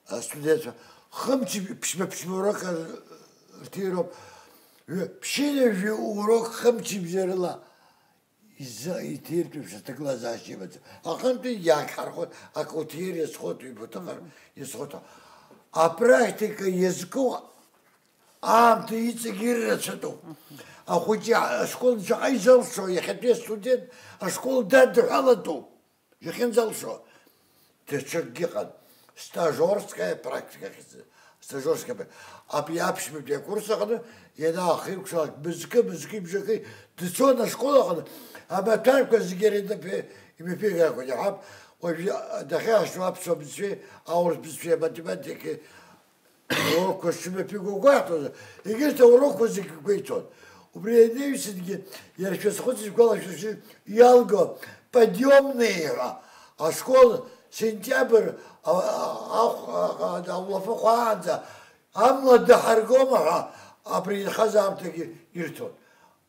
астудентцәа, хымчыб-, ԥшьба-ԥшьба урок ар-, рҭироуп. Ҩ-, ԥшьынҩажәи урок хымчыбжьа рыла изы-, иҭиртәуп, шьаҭагылазаашьа имаӡам. Аҟынтәи иагьҳархоит, акы уҭир иазхоит, ибуҭахар иазхоит. Апрактика иазку аамҭа иҵегь иррацәатәуп. Ахәыҷы ашкол шаҟа изалшо, иахьатәи астудент ашкол дадҳәалатәуп. Иахьынӡалшо, даҽакгьы ыҟан. Стажёрская практика ахьӡыз. Стажёрская пра-, абри аԥшьбатәи акурс аҟны ианаахиркәшалак, мызкы, мызкы ибжакы дцон ашкол аҟны, амаҭәарқәа зегьы иара инапы-, имҩаԥигакәан, иаҳҳәап, уажә дахьаҳшьуа аԥсуа бызшәеи аурыс бызшәеи аматематикеи урокқәа шымҩаԥиго гәаҳҭозар, егьырҭ аурокқәа зегьы гәеиҭон. Убри анаҩсангьы иара шәазхәыцыз шәгәалашәашьа иалго подъёмные ҳәа ашкол сентиабр а-, а-, ахә-, а-, а-, аулафахәаанӡа амла даҳаргома ҳәа абри инхаз аамҭагьы ирҭон.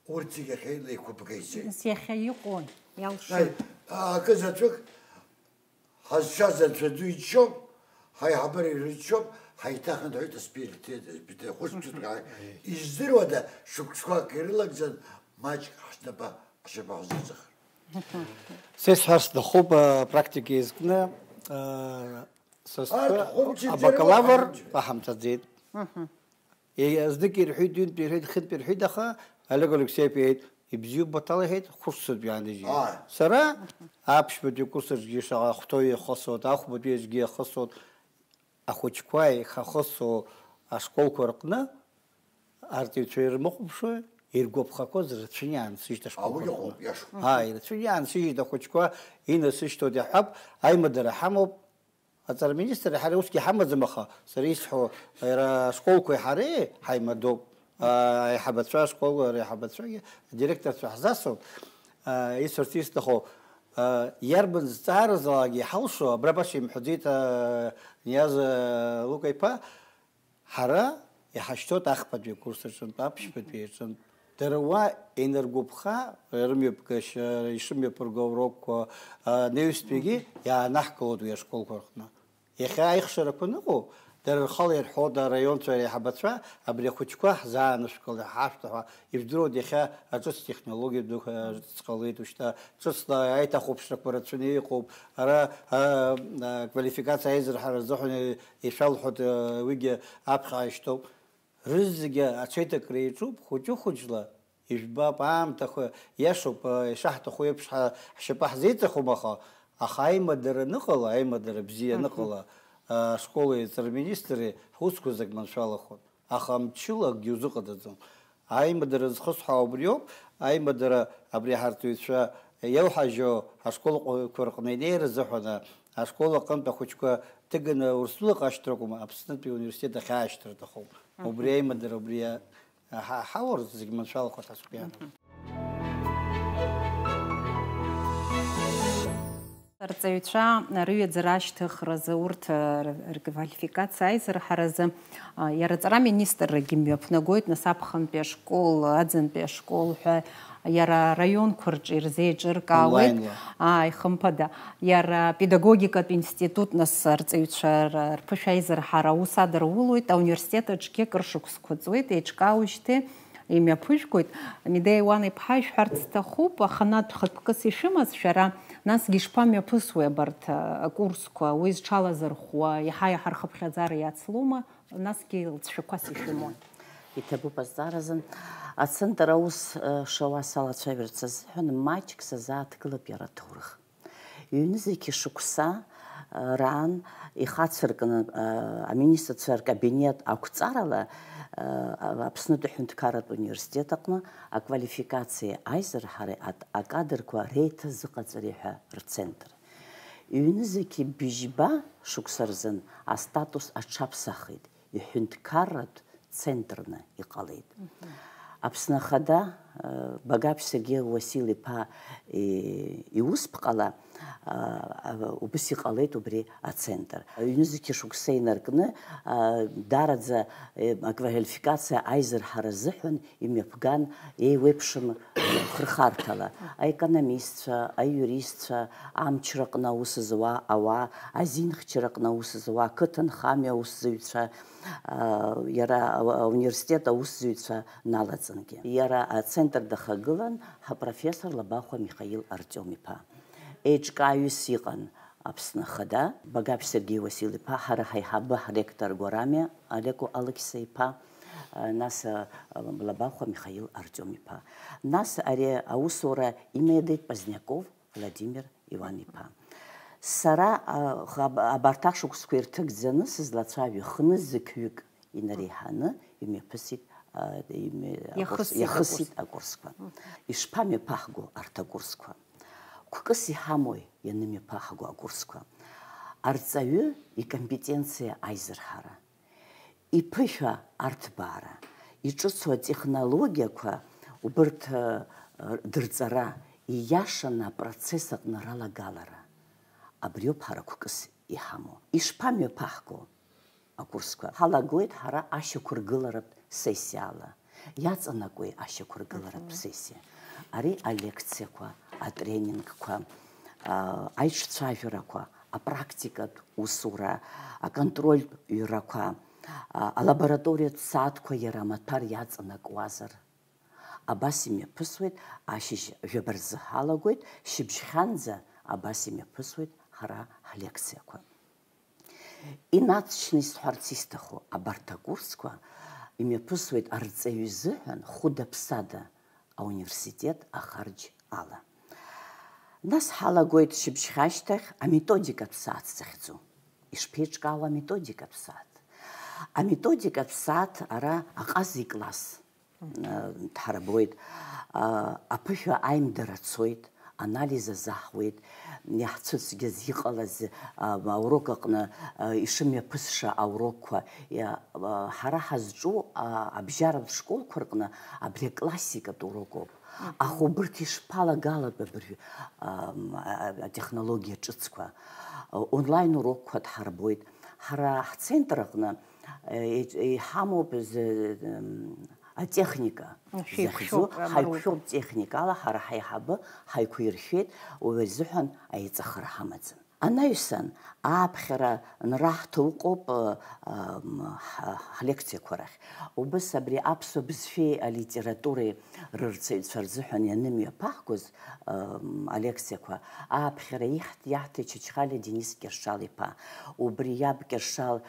Урҭ зегьы иахьа илеиқәыбга ицеит. Нас иахьа иҟоу, иалшоит. Ааи, акы заҵәык ҳазшаз Анцәа ду иччоуп, ҳаиҳабыра ирыччоуп, ҳаиҭахынҳәит аспирҭ, аспирҭ, хәышықәсатәык ааи. Издыруада, шықәсқәак ирылагӡан, маҷк ҳшьапы, ҳшьапы ҳзыҵахар. Са исҳәар сҭахуп, а, практика иазкны, а, са стәы Арҭ хәымчыбжьа абакалавр рыла ҳамчыбжьа. Аҳамҭаӡеит. Мгм. Е-, знык ирҳәеит, ҩынтә ирҳәеит, хынтә ирҳәеит, аха Олег Алексеев иҳәеит, ибзиоуп, Баҭал иҳәеит, хәышықәсатәи иаанижьит. Ааи. Сара аԥшьбатәи акурс аҿгьы шаҟа ахәҭоу иахысуеит, ахәбатәи аҿгьы иахысуеит, ахәыҷқәа еихахысу ашколқәа рҟны арҵаҩцәа ирмыхәаԥшуа, иргәаԥхақәаз рацәаны иаансыжьит ашколқәа Ауаҩы рҟны. Иҟоуп, иашоуп. Ааи, рацәаны иаансыжьит ахәыҷқәа, инасышьҭуеит иаҳҳәап, аимадара ҳамоуп, Аҵара аминистр ҳара усгьы ҳамаӡам, аха сара исҳәо, иара ашколқәеи ҳареи ҳаимадоуп. Аа, аиҳабацәа, ашкол реиҳабацәагьы, адиректорцәа ҳзасуп. Аа, исҳәарц исҭаху, аа, иарбан зҵааразаалакгьы иҳалшо, абра баша имҳәаӡеит, аа, Ниаз, аа, Лука-иԥа, ҳара иҳашьҭоуп ахԥатәи акурс аҿынтә, аԥшьбатәи аҿынтә. Дара уа инаргәаԥха, рымҩаԥгашьа, ишымҩаԥырго аурокқәа, анаҩстәигьы иаанаҳкылоит уи ашколқәа рҟны. Иахьа аихшарақәа аныҟоу, дара рхала ирҳәоит араионцәа реиҳабацәа, абри ахәыҷқәа ҳзаанышәкыл, ҳашәҭа ҳәа, ижәдыруеит, иахьа аҿыц технологиа дуқәа ҿыц ҟалеит, ушьҭа ҿыцла аиҭахәаԥшрақәа рацәаны иҟоуп, ара, а, а, аквалификациа аизырҳара рзыҳәан ишәалҳәоит, а, уигьы аԥхьа ишьҭоуп. Рызегьы аҽеиҭакра иаҿуп, хәыҷы-хәыҷла. Ижәбап, аамҭақәа иашоуп, ишаҳҭаху еиԥш, ҳа, ҳшьапы ҳзеиҵахом, аха, аха аимадара аныҟала, аимадара бзиа Мгм. аныҟала, ашколи аҵара министри ҳусқәа зегь маншәалахоит. Аха мчыла акгьы узыҟаҵаӡом. Аимадара зхысҳәаауа убриоуп, аимадара абри ҳарҵаҩцәа иалҳажьо ашколқәа рҟны инеира азыҳәан, ашкол аҟынтә ахәыҷқәа ҭыганы Урыстәылаҟа ашьҭра акәым, Аԥснытәи ауниверситет ахь аашьҭра аҭахуп. Мгм. Убри аимадара, убри Ҳа-, ҳаур зегь маншәалахоит ҳазхиан. Мгм. Арҵаҩцәа рыҩаӡара ашьҭыхразы, урҭ, р-, рквалификациа аизырҳаразы, а, иара аҵара министррагьы мҩаԥнагоит, нас аԥхынтәи ашкол, аӡынтәи ашкол ҳәа иара араионқәа рҿы ирзеиҿыркаауеит. Онлайнла. Ааи, хымԥада. Иара апедагогикатә институт, нас, арҵаҩцәа р-, рԥышәа аизырҳара аус адараулоит, ауниверситет аҿгьы акыр шықәсқәа ҵуеит, еиҿкаауеижьҭеи имҩаԥыжәгоит. Медеиа Иуан-иԥҳа, ишәҳәарц сҭахуп, аханатә хықәкыс ишәымаз шәара, Насгьы ишԥамҩаԥысуеи абарҭ акурсқәа, уи зҽалазырхәуа, иаҳа-иаҳа рхыԥхьаӡара иацлома, насгьы лҵшәақәас ишәымои? Иҭабуп азҵааразын. Ацентр аус шауа салацәажәарц азыҳәан маҷк сазааҭгылап иара аҭоурых. Ҩнызқь шықәса раан ихацыркны аминистрцәа ркабинет ақәҵарала Аԥснытәи аҳәынҭқарратә университет аҟны аквалификациеи аизырҳареи акадрқәа реиҭазыҟаҵареи ҳәа рцентр. Ҩнызқь быжьба шықәса рзын астатус аҽаԥсахит, иҳәынҭқарратә центрны иҟалеит. Аԥсны Ахада Багаԥ Сергеи Уасил-иԥа иусԥҟала убыс иҟалеит убри ацентр. Ҩнызқь шықәса инаркны даараӡа аквалификациа аизырҳара азыҳәан имҩаԥган еиуеиԥшым хырхарҭала аекономистцәа, аиуристцәа, амчраҟны аус зуа ауаа, азинхьчараҟны аус зуа ақыҭанхамҩа аусзуҩцәа, иара ауниверситет аусзуҩцәа налаҵангьы. Иара ацентр дахагылан ҳапрофессор Лабахәа Михаил Артиом-иԥа. Еиҿкааҩыс иҟан Аԥсны Ахада, Багаԥ Сергеи Уасил-иԥа, ҳара ҳаиҳабы ҳректор Гәарамиа Алеко Алықьса-иԥа, нас Лабахәа Михаил Артиом-иԥа. Нас ари аусура имеидеит Поздняков Владимир Иуан-иԥа. Сара абарҭ ашықәсқәа ирҭагӡаны сызлацәажәо хнызқьҩык инареиҳаны имҩаԥысит, иахысит акурсқәа. Ишԥамҩаԥаҳго арҭ акурсқәа? Қәкыс иҳамои ианымҩаԥаҳго акурсқәа? Арҵаҩы икомпетенциа аизырҳара, иԥышәа арҭбаара, иҿыцу атехнологиақәа убырҭ дырҵара, ииашаны апроцесс аҟны ралагалара. Абриоуп ҳара қәкыс иҳамоу. Ишԥамҩаԥаҳго акурсқәа? Ҳалагоит ҳара ашьақәыргыларатә сессиала. Иаҵанакуеи ашьақәыргыларатә сессиа? Ари алекциақәа, атренингқәа, аиҿцәажәарақәа, апрактикатә усура, аконтрольтә ҩрақәа, алабораториатә сааҭқәа иара амаҭәар иаҵанакуазар. Абас имҩаԥысуеит, ашьыжь жәаба рзы ҳалагоит, шьыбжьхьанӡа абас имҩаԥысуеит ҳара ҳлекциақәа. Инаҵшьны исҳәарц исҭаху, абарҭ акурсқәа имҩаԥысуеит арҵаҩы изыҳәан хәыда-ԥсада ауниверситет ахарџь ала. Нас ҳалагоит шьыбжьхьа ашьҭахь аметодикатә сааҭ захьӡу. Ишԥеиҿкаау аметодикатә сааҭ? Аметодикатә сааҭ ара аҟаза икласс дҳарбоит, аԥышәа аимдара цоит, анализ азаҳуеит, иаҳцәыцәгьаз иҟалаз аурок аҟны ишымҩаԥысша аурокқәа, ҳара ҳазҿу абжьаратә школқәа рҟны абри аклассикатә урокоуп. Аха убырҭ ишԥалагалатәу абыржәы атехнологиа ҿыцқәа? Онлайн урокқәа дҳарбоит. Ҳара ҳцентр аҟны иҳамоуп атехника захьӡу, ҳаиқәшәоуп техникала, ҳара ҳаиҳабы ҳаиқәиршәеит, уи азыҳәан аиҵахара ҳамаӡам. Анаҩсан, ааԥхьара анраҳҭо ыҟоуп ҳлекциақәа рахь. Убыс абри аԥсуа бызшәеи алитературеи рырҵаҩцәа рзыҳәан ианымҩаԥаҳгоз алекциақәа ааԥхьара иаҳҭеит Чачхалиа Денис Кьыршал-иԥа. Убри иаб Кьыршал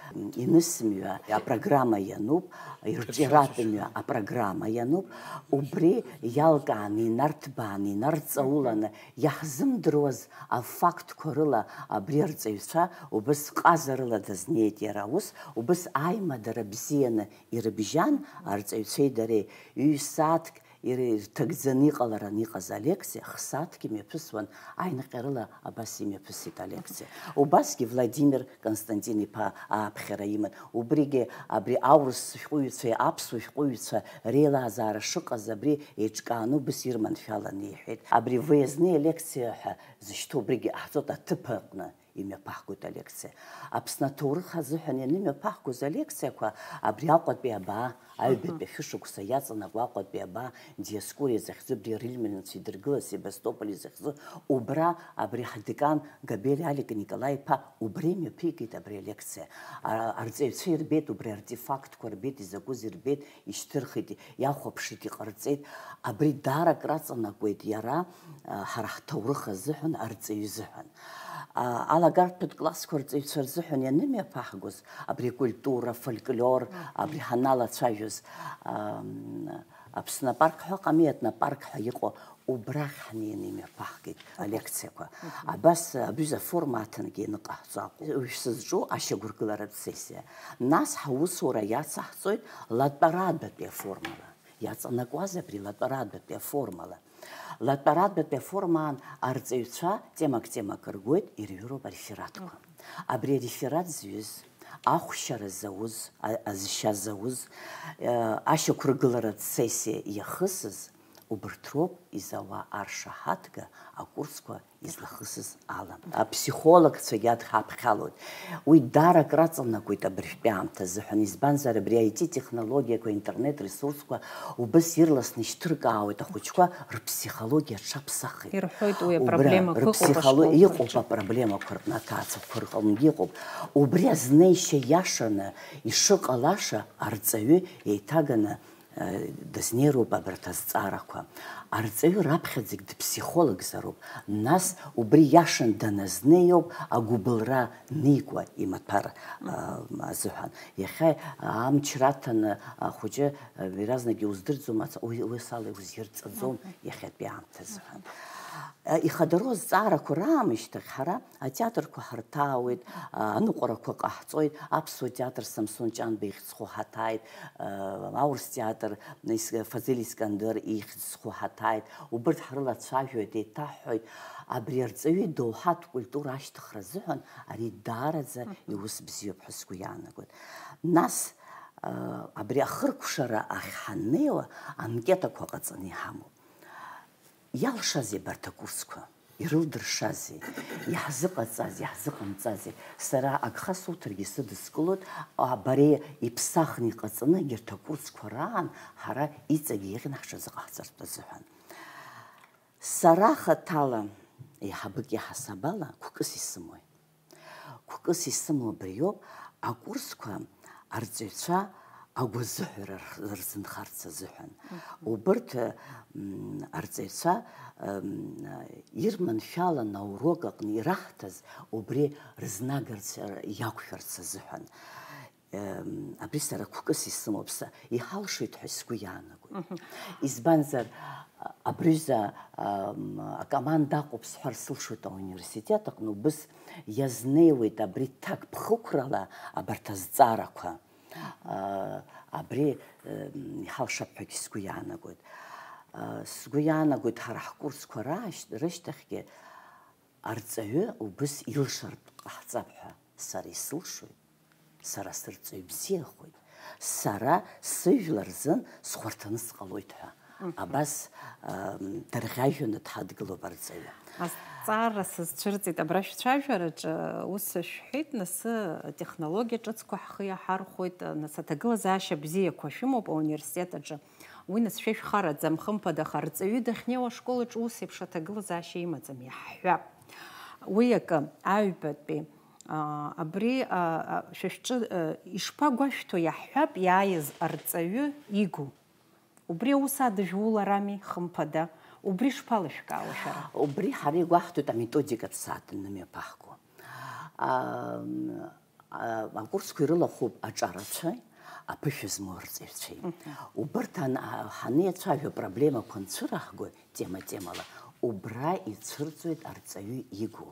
инысмҩа апрограмма иануп, ирҿиаратә мҩа апрограмма иануп, убри иалкааны, инарҭбааны, инарҵауланы, иаҳзымдыруаз афактқәа рыла абри арҵаҩцәа убыс ҟазарыла дазнеит иара аус, убыс аимадара бзианы ирыбжьан арҵаҩцәеи дареи. Ҩ-сааҭк ирҭагӡаны иҟаларан иҟаз алекциа, х-сааҭк имҩаԥысуан, аинҟьарыла абас имҩаԥысит алекциа. Убасгьы Владимир Константин-иԥа ааԥхьара иман, убригьы абри аурыс шәҟәыҩҩцәеи аԥсуа шәҟәыҩҩцәа реилазаара шыҟаз абри еиҿкааны убыс ирманшәаланы иҳәеит. Абри выездные лекции ҳәа зышьҭоу убригьы ҟаҳҵоит аҭыԥ аҟны. имҩаԥаҳгоит алекциа. Аԥсны аҭоурых азыҳәан ианымҩаԥаҳгоз алекциақәа абри Аҟәатәи абаа, аҩбатәи ашәышықәса иаҵанакуа Аҟәатәи абаа, Диоскуриа захьӡу абри Рильманцәа идыргыла Себастополи захьӡу, убра абри ҳдекан Габелиа Алик Николаи-иԥа убра имҩаԥигеит абри алекциа. А, арҵаҩцәа ирбеит убри артефактқәа рбеит, изакәыз ирбеит, ишьҭырхит, иахәаԥшит, иҟарҵеит. Абри даара акраҵанакуеит иара, а, ҳара ҳҭоурых азыҳәан, арҵаҩы изыҳәан. А, алагарҭәатә классқәа рҵаҩцәа рзыҳәан ианымҩаԥаҳгоз, абри акультура, фольклор, абри ҳаналацәажәоз, ам, Аԥсны апарк ҳәа ыҟами, етнопарк ҳәа иҟоу, убрахь ҳнеины имҩаԥаҳгеит алекциақәа. Абас абҩыза аформа аҭангьы ианыҟаҳҵо акәу. Уажә сызҿу ашьақәыргыларатә сессиа. Нас ҳаусура иацаҳҵоит латәарадатәи аформала. Иаҵанакуаз абри латәарадатәи аформала. Латәарадатәи аформаан арҵаҩцәа темак-темак ргоит, ирҩыроуп арефератқәа. Абри ареферат зҩыз, ахәшьара зауз, а-, азшьа зауз, э, ашьақәыргыларатә сессиа иахысыз, убырҭ роуп изауа аршаҳаҭга акурсқәа излахысыз ала. Аԥсихологцәагьы адҳаԥхьалоит. Уи даара акраҵанакуеит абыржәтәи аамҭа азыҳәан, избанзар, абри I T технологиақәа, интернет ресурсқәа убыс ирласны ишьҭыркаауеит ахәыҷқәа рԥсихологиа аҽаԥсахит. Ирҳәоит, уи Убра апроблемақәа ыҟоуп рыԥсихоло-, ашколқәа иҟоуп рҿы. Апроблемақәа рҟны, аҭаацәақәа рҟынгьы иҟоуп. Убри азнеишьа иашаны ишыҟалаша арҵаҩы еиҭаганы, э, дазнеироуп абарҭ азҵаарақәа. Арҵаҩы раԥхьаӡагь дыԥсихологзароуп. Нас убри иашан даназнеиоуп агәыбылра никуа имаҭәар, э, азыҳәан. Иахьа амч раҭаны ахәыҷы, э, иаразнак иуздырӡом, аца-, уи, уи сала иузирҵаӡом иахьатәи аамҭазы ҳәа. Э, ихадароу азҵаарақәа раамышьҭахь ҳара атеатрқәа ҳарҭаауеит, а, аныҟәарақәа ҟаҳҵоит, аԥсуа театр Самсон Ҷанба ихьӡ зху ҳаҭааит, э, аурыс театр Ис-, Фазиль Искандер ихьӡ зху ҳаҭааит, убырҭ ҳрылацәажәоит, еиҭаҳҳәоит, абри арҵаҩы идоуҳатә культура ашьҭыхра азыҳәан ари даараӡа иус бзиоуп ҳәа сгәы иаанагоит. Нас, э, абри ахыркәшара ахь ҳаннеиуа, анкетақәа ҟаҵаны иҳамоуп. Иалшазеи абарҭ акурсқәа? Ирылдыршазеи? Иаҳзыҟаҵазеи, иаҳзыҟамҵазеи? Сара агха суҭаргьы сыдыскылоит, а, бареи иԥсахны иҟаҵаны егьырҭ акурсқәа раан ҳара иҵегьы еиӷьны ҳҽазыҟаҳҵартә азыҳәан. Сара хаҭала, еиҳабык иаҳасаб ала, қәкыс исымои? Қәкыс исымоу абриоуп, акурсқәа арҵаҩцәа агәазыҳәара рх-, рзынхарц азыҳәан. Мгм. Убырҭ, м, арҵаҩцәа, м, ирманшәаланы аурок аҟны ираҳҭаз убри рызнагарц, р-, иақәшәарц азыҳәан. Ем, абри сара қәкыс исымоуп, са иҳалшоит ҳәа сгәы иаанагоит. Мгм. Избанзар, а-, абрыжәза, ам, акоманда аҟоуп сҳәар сылшоит ауниверситет аҟны, убыс иазнеиуеит абри ҭакԥхықәрала абарҭ азҵаарақәа. А, абри, ем, иҳалшап ҳәагьы сгәы иаанагоит. А, сгәы иаанагоит, ҳара ҳкурсқәа раашь-, рышьҭахьгьы арҵаҩы убыс илшартә ҟаҳҵап ҳәа сара исылшоит. Сара сырҵаҩ бзиахоит. Сара сыжәлар рзын схәарҭаны сҟалоит ҳәа. Мгм. Абас, ам, дарӷьажәҩаны дҳадгылоуп арҵаҩы. Азҵаара сызцәырҵит абра шәцәажәараҿы, ус шәҳәеит, нас, технологиа ҿыцқәа ҳхы иаҳархәоит, нас аҭагылазаашьа бзиақәа шәымоуп ауниверситет аҿы. Уи нас шәа шәхараӡам, хымԥада, аха арҵаҩы дахьнеиуа ашкол аҿы ус еиԥш аҭагылазаашьа имаӡам, иаҳҳәап. Уи акы, аҩбатәи, аа, абри, аа, шәа шәҿы, аа, ишԥагәашәҭо, иаҳҳәап, иааиз арҵаҩы игу? Убри аус адыжәуларами, хымԥада? Убри шԥалышәкаауа шәара? Убри ҳара игәаҳҭоит аметодикатә сааҭ анымҩаԥаҳго. Аа, а, акурсқәа ирылахәуп аҿарацәеи аԥышәа змоу арҵаҩцәеи. Мгм. Убырҭ ан-, а, ҳанеицәажәо, апроблемақәа анцәыраҳго тема-темала, убра ицәырҵуеит арҵаҩы игу.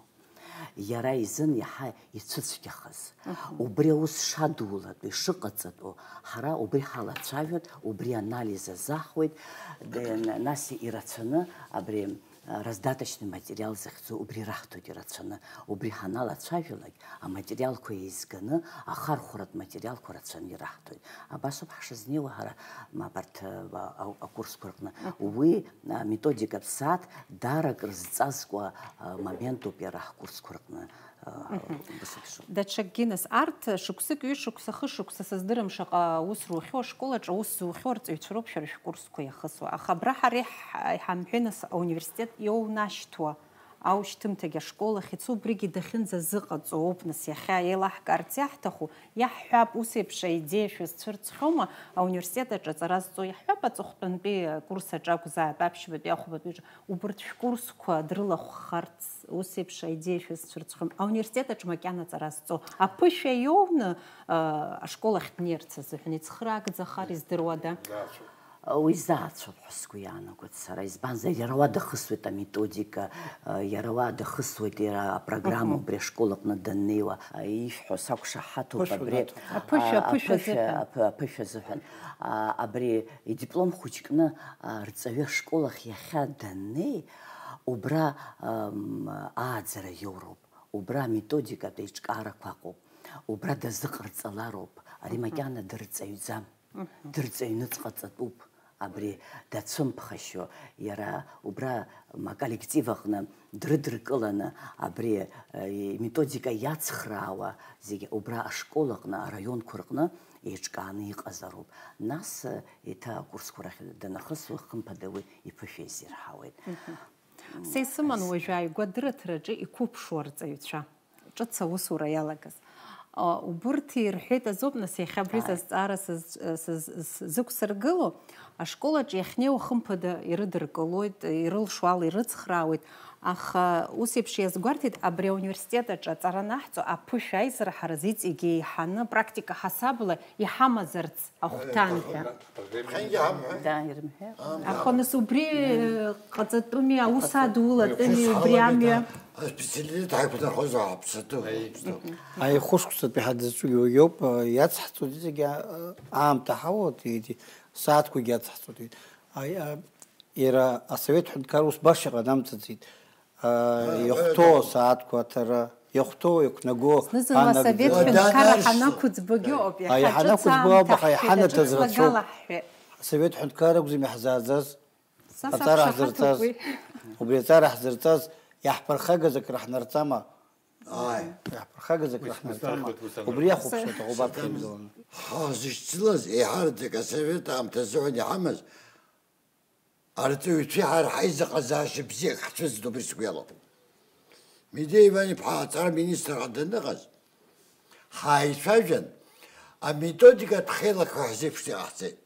Иара изын иаҳа ицәыцәгьахаз. Мгм. Убри аус шадулатәу, ишыҟаҵатәу, ҳара убри ҳалацәажәоит, убри анализ азаҳуеит, д-, н-, нас ирацәаны абри раздаточный материал захьӡу убри раҳҭоит ирацәаны. Убри ҳаналацәажәалак, аматериалқәа еизганы, ахархәаратә материалқәа рацәаны ираҳҭоит. Абас ауп ҳшызнеиуа ҳара, м, абарҭ, а, а, акурсқәа рҟны. Мгм. Уи, а, методикатә сааҭ даара акрызҵазкуа, а, моментуп иара ҳкурсқәа рҟны. Даҽакгьы, нас, арҭ шықәсык, ҩышықәса, хышықәса, сыздырам шаҟа ус рухьоу, ашкол аҿы аус зухьоу арҵаҩцәа роуп шәара шәкурсқәа иахысуа. Аха абра ҳара иҳ-, иҳамҳәеи, нас, ауниверситет иоунашьҭуа аушьҭымҭагьы ашкол ахь ицо, убригьы дахьынӡазыҟаҵо ауп, нас, иахьа еилаҳкаарц иаҳҭаху, иаҳҳәап, ус еиԥш аидеиа шәызцәырҵхьоума, ауниверситет аҿы аҵара зҵо, иаҳҳәап, аҵыхәтәантәи акурс аҿы акәзааит, аԥшьбатәи, ахәбатәи аҿы, убырҭ шәкурсқәа дрылахәхарц, ус еиԥш аидеиа шәызцәырҵхьома, ауниверситет аҿы макьана аҵара зҵо, аԥышәа иоуны, а, ашкол ахь днеирц азыҳәан, ицхыраагӡахар, издыруада? Уи заацәоуп ҳәа сгәы иаанагоит сара, избанзар, иара уа дахысуеит аметодика, а, иара уа дахысуеит иара апрограмма Мгм. убри ашкол аҟны даннеиуа, а, ишәҳәо сақәшаҳаҭуп Аԥышәа абри. даҭо. Аԥышәа, А, аԥышәа аԥышәа, азыҳәан. аԥ-, аԥышәа азыҳәан. А, абри идиплом хәыҷкны, а, рҵаҩы ашкол ахь иахьа даннеи, убра, ам, ааӡара иоуроуп, убра аметодикатә еиҿкаарақәа ыҟоуп, убра дазыҟарҵалароуп, ари Мгм. макьана дырҵаҩӡам. Дырҵаҩныҵҟаҵатәуп, абри дацәымԥхашьо, иара убра, м, аколлектив аҟны дрыдыркыланы, абри, э, иметодика иацхраауа зегьы убра ашкол аҟны, араионқәа рҟны еиҿкааны иҟазароуп. Нас, э, еиҭа акурсқәа рахь данахысуа, хымԥада уи иԥышәа изирҳауеит. Са исыман уажәы ааигәа дырраҭараҿы иқәыԥшуа арҵаҩцәа, ҿыц аусура иалагаз. А, убырҭ ирҳәеит азоуп, нас, иахьа абри Ааи. сазҵаара сыз-, сыз-, сзықәсыргыло, ашкол аҿы иахьнеиуа хымԥада ирыдыркылоит, ирылшо ала ирыцхраауеит, аха ус еиԥш иазгәарҭеит, абри ауниверситет аҿы аҵара анаҳҵо аԥышәа аизара ҳара зыҵегьы еиҳаны практика ҳасабала иҳамазарц ахәҭан ҳәа. Ԥхьангьы ҳамҳәеит. Да, ирымҳәеит. Аха нас убри, э, ҟаҵатәыми, аус адулатәыми, убри амҩа. Аспециалитет ҳаиқәнархозар ҳаԥсатәы. Аихәышықәсатәи ҳадызҿугьы уигьоуп, э, иацҳҵоит зегьы, э, аамҭа ҳауоуп, иди, сааҭқәагьы иацҳҵоит. Аи, э, иара асовет ҳәынҭқар ус баша ҟанамҵаӡеит. Иахәҭоу асааҭқәа аҭара, иахәҭоу, иақәнаго. Зны-зынла асовет ҳәынҭқарра ҳанақәыӡбогьы ауп, иахьа ҿыц аамҭа ҳҳәеит, ҿыц лагала ҳҳәеит. Асовет ҳәынҭқарра акәӡам иаҳзааӡаз, аҵара ҳзырҵаз, убри аҵара ҳзырҵаз, иаҳԥырхагаз акры ҳнарҵама? Ааи. Иаҳԥырхагаз акры ҳнарҵама? Убри иахәаԥшуа аҭахуп аԥхьа имгыланы. Ҳазышьцылаз еиҳараӡак асовет аамҭа азыҳәан иҳамаз, арҵаҩцәеи ҳара ҳаизыҟазаашьа бзиак ҳцәыӡит, убри сгәы иалоуп. Медеи Иван-иԥҳа аҵара министрра даныҟаз, ҳааицәажәан, аметодикатә хеилак ҳәа ҳзеиԥшны иҟаҳҵеит.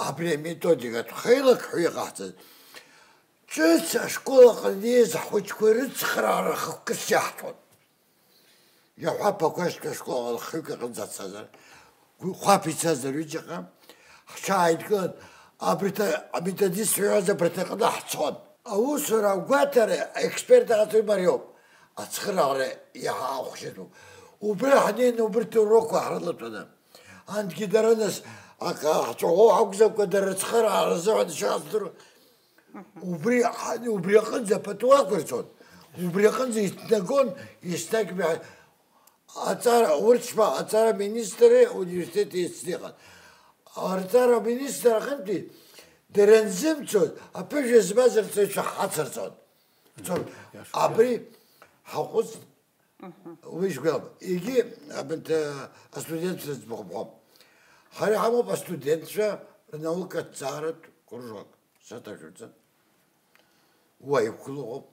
Абри аметодикатә хеилак ҳәа иҟаҳҵаз, ҿыц ашкол аҟны инеиз ҳхәыҷқәа рыцхраара хықәкыс иаҳҭон. Иаҳҳәап, Ақәашьтәи ашкол ахҩык аҟынӡа ҳцазар, гәы-, хәаԥ ицазар ҩыџьаҟа, ҳҽааидкылан, абарҭ аметодистцәа иҳәаз абарҭ аҟны ҳцон. Аусура агәаҭара аексперт аҟаҵаҩ мариоуп, ацхыраара иаҳа ахәшьатәуп. Убра ҳнеины убырҭ урокқәа ҳрылатәаны, ангьы дара нас, аха ҳҵәаӷәо ҳакәзамкәа, дара рыцхыраара рзыҳәан ишыҟаҳҵо Убри, убри аҟынӡа пату ақәырҵон, убри аҟынӡа иҭнагон, еснагь мҩа-, аҵара, урҭ шԥа, аҵара министри университети еицны иҟан. Аҵара министр аҟынтәи дара анзымцоз, аԥышәа змаз рҵаҩцәа ҳацырҵон. Абри ҳаҟәыҵ-, Уи сгәы иалам. Егьи, абанҭ, астудентцәа змыхәбхом. Ҳара иҳамоуп астудентцәа рнаукаҭҵааратә кружок. Саҭашәырҵан. Уа иқәгылоуп.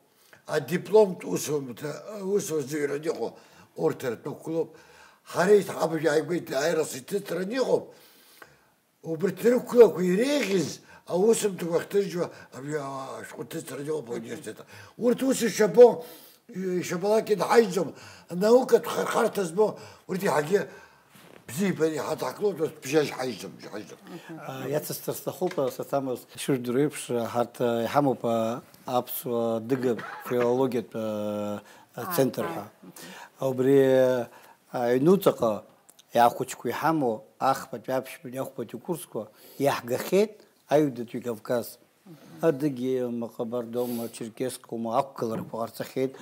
Адипломтә усумҭа, усура зыҩран иҟоу урҭ ртәы ықәгылоуп. Ҳара иҭ-, абжа ааигәа иҭ-, аирас иҭыҵран иҟоуп. Убырҭ рықәлақәа иреиӷьыз аусумҭақәа ахьҭыржьуа абри ашәҟәы ҭыҵра иоуп ауниверситет. Урҭ ус ишабо, ишабалак инҳажьӡом, анаукатә хархарҭа змоу, урҭ иаҳагьы бзиабара иҳаҭаҳклоуп, ус бжьажь ҳажьӡом, бжьажь ҳажьӡом. Иацысҵар сҭахуп, саҭамыз, шәыжәдыруеиԥш, ҳарҭ иҳамоуп аԥсуа адыга филологиатә центр ҳәа. Убри аҩнуҵаҟа Иахәыҷқәа иҳамоу ахԥатәи аԥшьбатәи ахәбатәи курсқәа иаҳгахьеит аҩбатәи Кавказ. Адыгеиума, Ҟабардоума, Черкесск-ума ақәгыларақәа ҟарҵахьеит.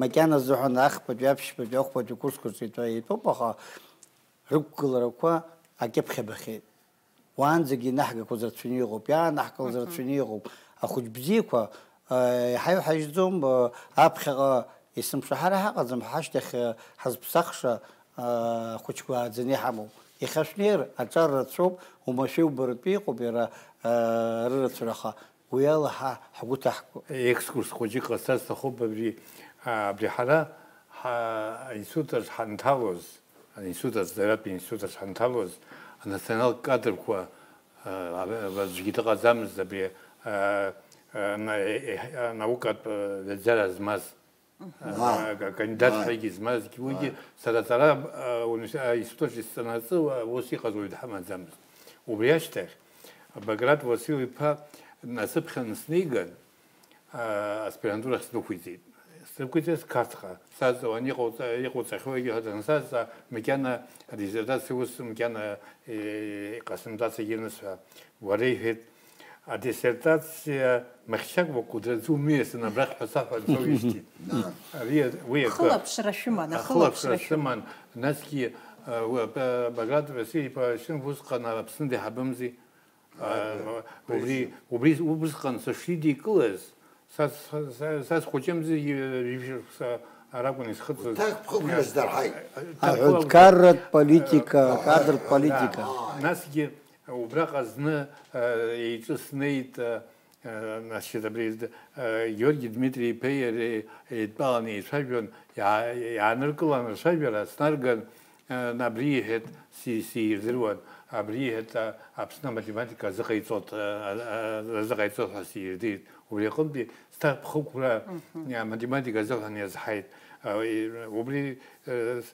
Макьана азыҳәан ахԥатәи аԥшьбатәи ахәбатәи курсқәа рҿы итәа-, итәоуп, аха рықәгыларақәа акьыԥхь абахьеит. Уаанӡагьы инаҳгақәаз рацәаны иҟоуп, иаанаҳкылаз Мгм. рацәаны иҟоуп. Ахәыҷ бзиақәа, а, иҳаҩҳажьӡом, а, аԥхьаҟа Есымша ҳара ҳаҟаӡам, ҳашьҭахь, э, ҳазԥсахша, э, хәыҷқәа ааӡаны иҳамоуп. Иахьа шәнеир, аҿар рацәоуп, уамашәа иубаратәы иҟоуп иара, э, рырацәара, аха уи ала ҳа ҳгәы ҭаҳгоит. Екскурс хәыҷык ҟасҵар сҭахуп абри, а, абри ҳара ҳа-, аинститут аҿы ҳанҭалоз, аинститут аҿы, аҩратә институт аҿы ҳанҭалоз, анационалтә кадрқәа, а, а, аӡәгьы дыҟаӡамызт абри, а, а, на-, е-, е-, анаукатә, а, ҩаӡара змаз. Ма. Ка-, кандидат Ма. ҳәагьы змазгьы, уигьы Ма. сара аҵара, а, университет, аинститут аҿы исҵанаҵы, а, ус иҟаз уаҩ дҳамаӡамызт. Убри ашьҭахь, Баграт Уасил-иԥа насыԥхьаны снеиган, а, аспирантурахь сдәықәиҵеит. Сдәықәиҵеит Қартҟа. Сазҵаауан, иҟауҵа-, иҟауҵахьоугьы ҳәа дансазҵаа, макьана адиссертациа ус макьана, э, иҟасымҵацыз егьанысҳәа, уара, иҳәеит, адиссертациа махьчакәа Кәыдраӡы умиасны абрахь ҳәа саҳәа ансоуижьҭеи. Ари, уи акы. Ахылаԥшра шәыман, ахылаԥшра Ахылаԥшра шәыман. шәыман, насгьы, э, уи, э, Баграт Василь-иԥа Шьынқәа усҟан Аԥсны деиҳабымзи. Э, Ааи, убри, убри, убри усҟан сышидикылаз, са, са, са, са схәыҷымзи, ҩажәа шықәса ракәын исхыҵыз. Ҭакԥхықәра Э, сдырҳаит. э, Аҳәынҭқарратә политика, Аҳәынҭқарратә акадртә политика. Да. Насгьы убраҟа зны, э, еиҿыснеит, э, э, значит, абри, э, Георги Дмитри-иԥеи иареи еидтәаланы еицәажәон, иаа-, иааныркылан рцәажәара снарган, э, абри иҳәеит, си-, сирдыруан, абри иҳәеит, а, Аԥсны аматематика азыҟаиҵот, э, э, азыҟаиҵот ҳәа сирдеит. Убри аҟынтәи сҭакԥхықәра, Мгм. э, аматематика азыҳәан иазҳаит. Э, и-, убри, э, с-,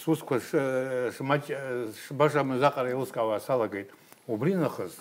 сусқәа ш-, шмаҷ-, э, шбашамыз аҟара еилыскаауа салагеит. Убри нахыс,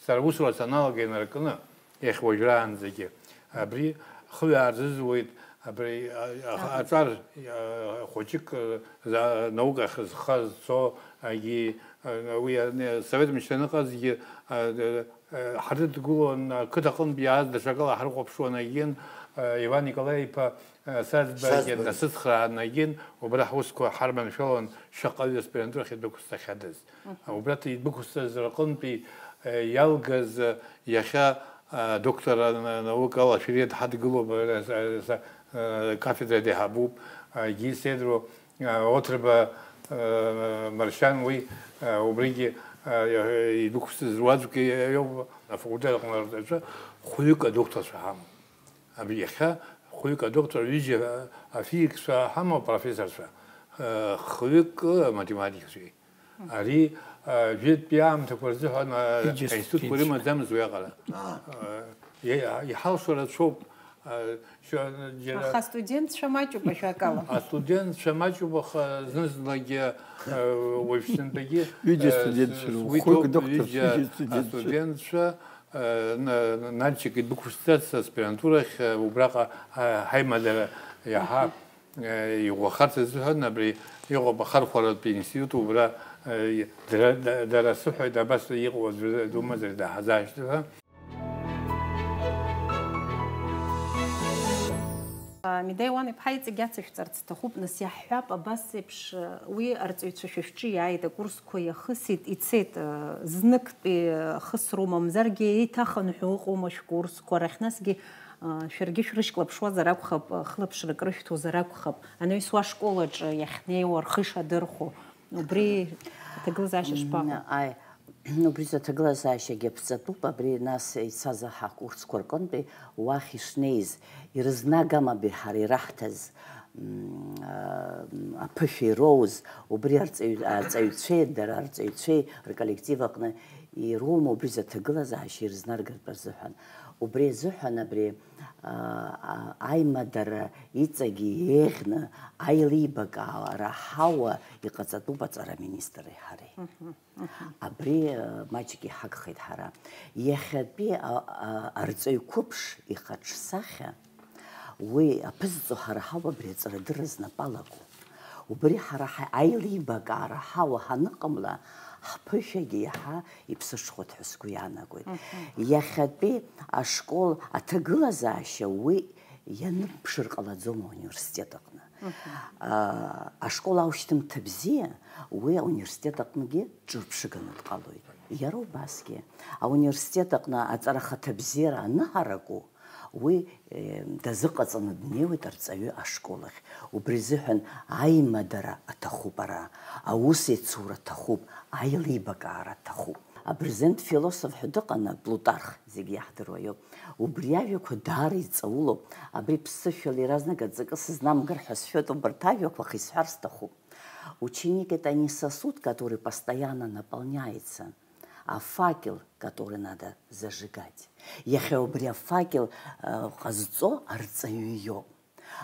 сара аусура саналага инаркны, иахьа уажәраанӡагьы, абри хҩа аарзызуеит, абри, а, а, Аҳ. аҿар, а, хәыҷык, а, за-, наукахь зхы зцо, агьи, а, уи, а, не-, Совет мчра аныҟазгьы, а, д-, а, ҳрыдгылон, ақыҭа аҟынтә иааз даҽакала ҳрыхәаԥшуан, агьын, а, Иван Николаи-иԥа, а, Саӡбагьы Саӡбагьы. насыцхраан, агьын, убра ҳусқәа ҳарманшәалон, шаҟаҩы аспирантурахь идәықәсҵахьадаз. Мгм. Убра идәықәсҵаз рҟынтәи, э, иалгаз, э, иахьа, э, доктор ана-, наукала ашәыри дҳадгылоуп, э, с-, э, с-, э, кафедра деиҳабуп, э, Гиседро, э, Оҭырба, э, Маршьан уи, э, убригьы, э, идәықәсҵаз руаӡәк иоуп, афакультет аҟны рҵаҩцәа хәҩык адокторцәа ҳамоуп. Абри иахьа хәҩык адоктор, ҩыџьа афизикцәа ҳамоуп, апрофессорцәа, э, хҩык аматематикцәеи. Ари, э, жәытәтәи аамҭақәа рзыҳәан, э, Егьыс аинститутқәа егьыс. рымаӡамызт уи аҟара. Аа. Э, иа-, иҳалшо рацәоуп. Э, шәа-, џьара Аха астудентцәа маҷуп, ажәакала. Астудентцәа маҷуп, аха зны-зынлагьы, э, уажәшьҭантәигьы, Ҩыџьа э, студентцәа с-, рымоуп. сгәы Хәҩык иҭоуп, адоктор, ҩыџьа ҩыџьа студентцәа. астудентцәа, Э, на-, Нальчик идәықәсҵарц аспирантурахь, э, убраҟа, э, ҳаимадара иаҳа, э, иӷәӷәахарц азыҳәан абри иҟоуп ахархәаратә институт убра, э, дара, да-, дара сыҳәоит, абас иҟоу аӡәы думазар даҳзаашьҭы ҳәа. Медеиа Уан иԥҳа иҵегь ацышәҵарц сҭахуп, нас иаҳҳәап, абас еиԥш, уи арҵаҩцәа шәа шәҿы иааит, акурсқәа иахысит, ицеит, зныктәи хысроума, мамзаргьы еиҭахынҳәуа ыҟоума шәкурсқәа рахь, насгьы, шәаргьы шәрышьклаԥшуазар акәхап, хылаԥшрак рышәҭозар акәхап, анаҩс уа ашкол аҿы иахьнеиуа рхы ишадырхәо, убри аҭагылазаашьа шԥаҟоу? М, аи, Убри аҭагылазаашьагьы аԥҵатәуп, абри нас ицаз аҳ-, акурсқәа рҟынтәи уахь ишнеиз, ирызнагама абри ҳара ираҳҭаз, м, а, аԥышәа ироуз, убри арҵаҩ-, арҵаҩцәеи, дара арҵаҩцәеи рколлектив аҟны ироума убри аҭагылазаашьа ирызнаргартә азыҳәан? Убри азыҳәан абри, а, а, аимадара иҵегьы еиӷьны аилибакаара ҳауа иҟаҵатәуп аҵара аминистри ҳареи. Мгм. Абри, э, маҷк иҳагхеит ҳара. Иахьатәи, а, а, арҵаҩ қәыԥш ихаҿсахьа, уи аԥызҵо ҳара ҳауп абри аҵарадырра знапы алаку. Убри ҳара ҳа-, аилибакаара ҳауа ҳаныҟамла, ҳԥышәагьы иаҳа иԥсыҽхоит ҳәа сгәы иаанагоит. Мгм. Иахьатәи ашкол аҭагылазаашьа уи ианымԥшыр ҟалаӡом ауниверситет аҟны. Мгм. А, ашкол аушьҭымҭа бзиа, уи ауниверситет аҟынгьы ҿырԥшыганы дҟалоит. Иара убасгьы, ауниверситет аҟны аҵара ахаҭабзиара аныҳараку, Уи, э, дазыҟаҵаны днеиуеит арҵаҩы ашкол ахь. Убри азыҳәан аимадара аҭахуп ара, аус еицура аҭахуп, аилибакаара аҭахуп. Абырзен дфилософ ҳәа дыҟан, Плутарх, зегьы иаҳдыруа иоуп. Убри ажәақәа даара иҵаулоуп. Абри ԥсышәала иаразнак аҵакы сызнамгар ҳәа сшәоит, убарҭ ажәақәа хисҳәар сҭахуп. Ученик — это не сосуд, который постоянно наполняется, а факел, который надо зажигать. Иахьа убри афакел, э, ҟазҵо арҵаҩы иоуп.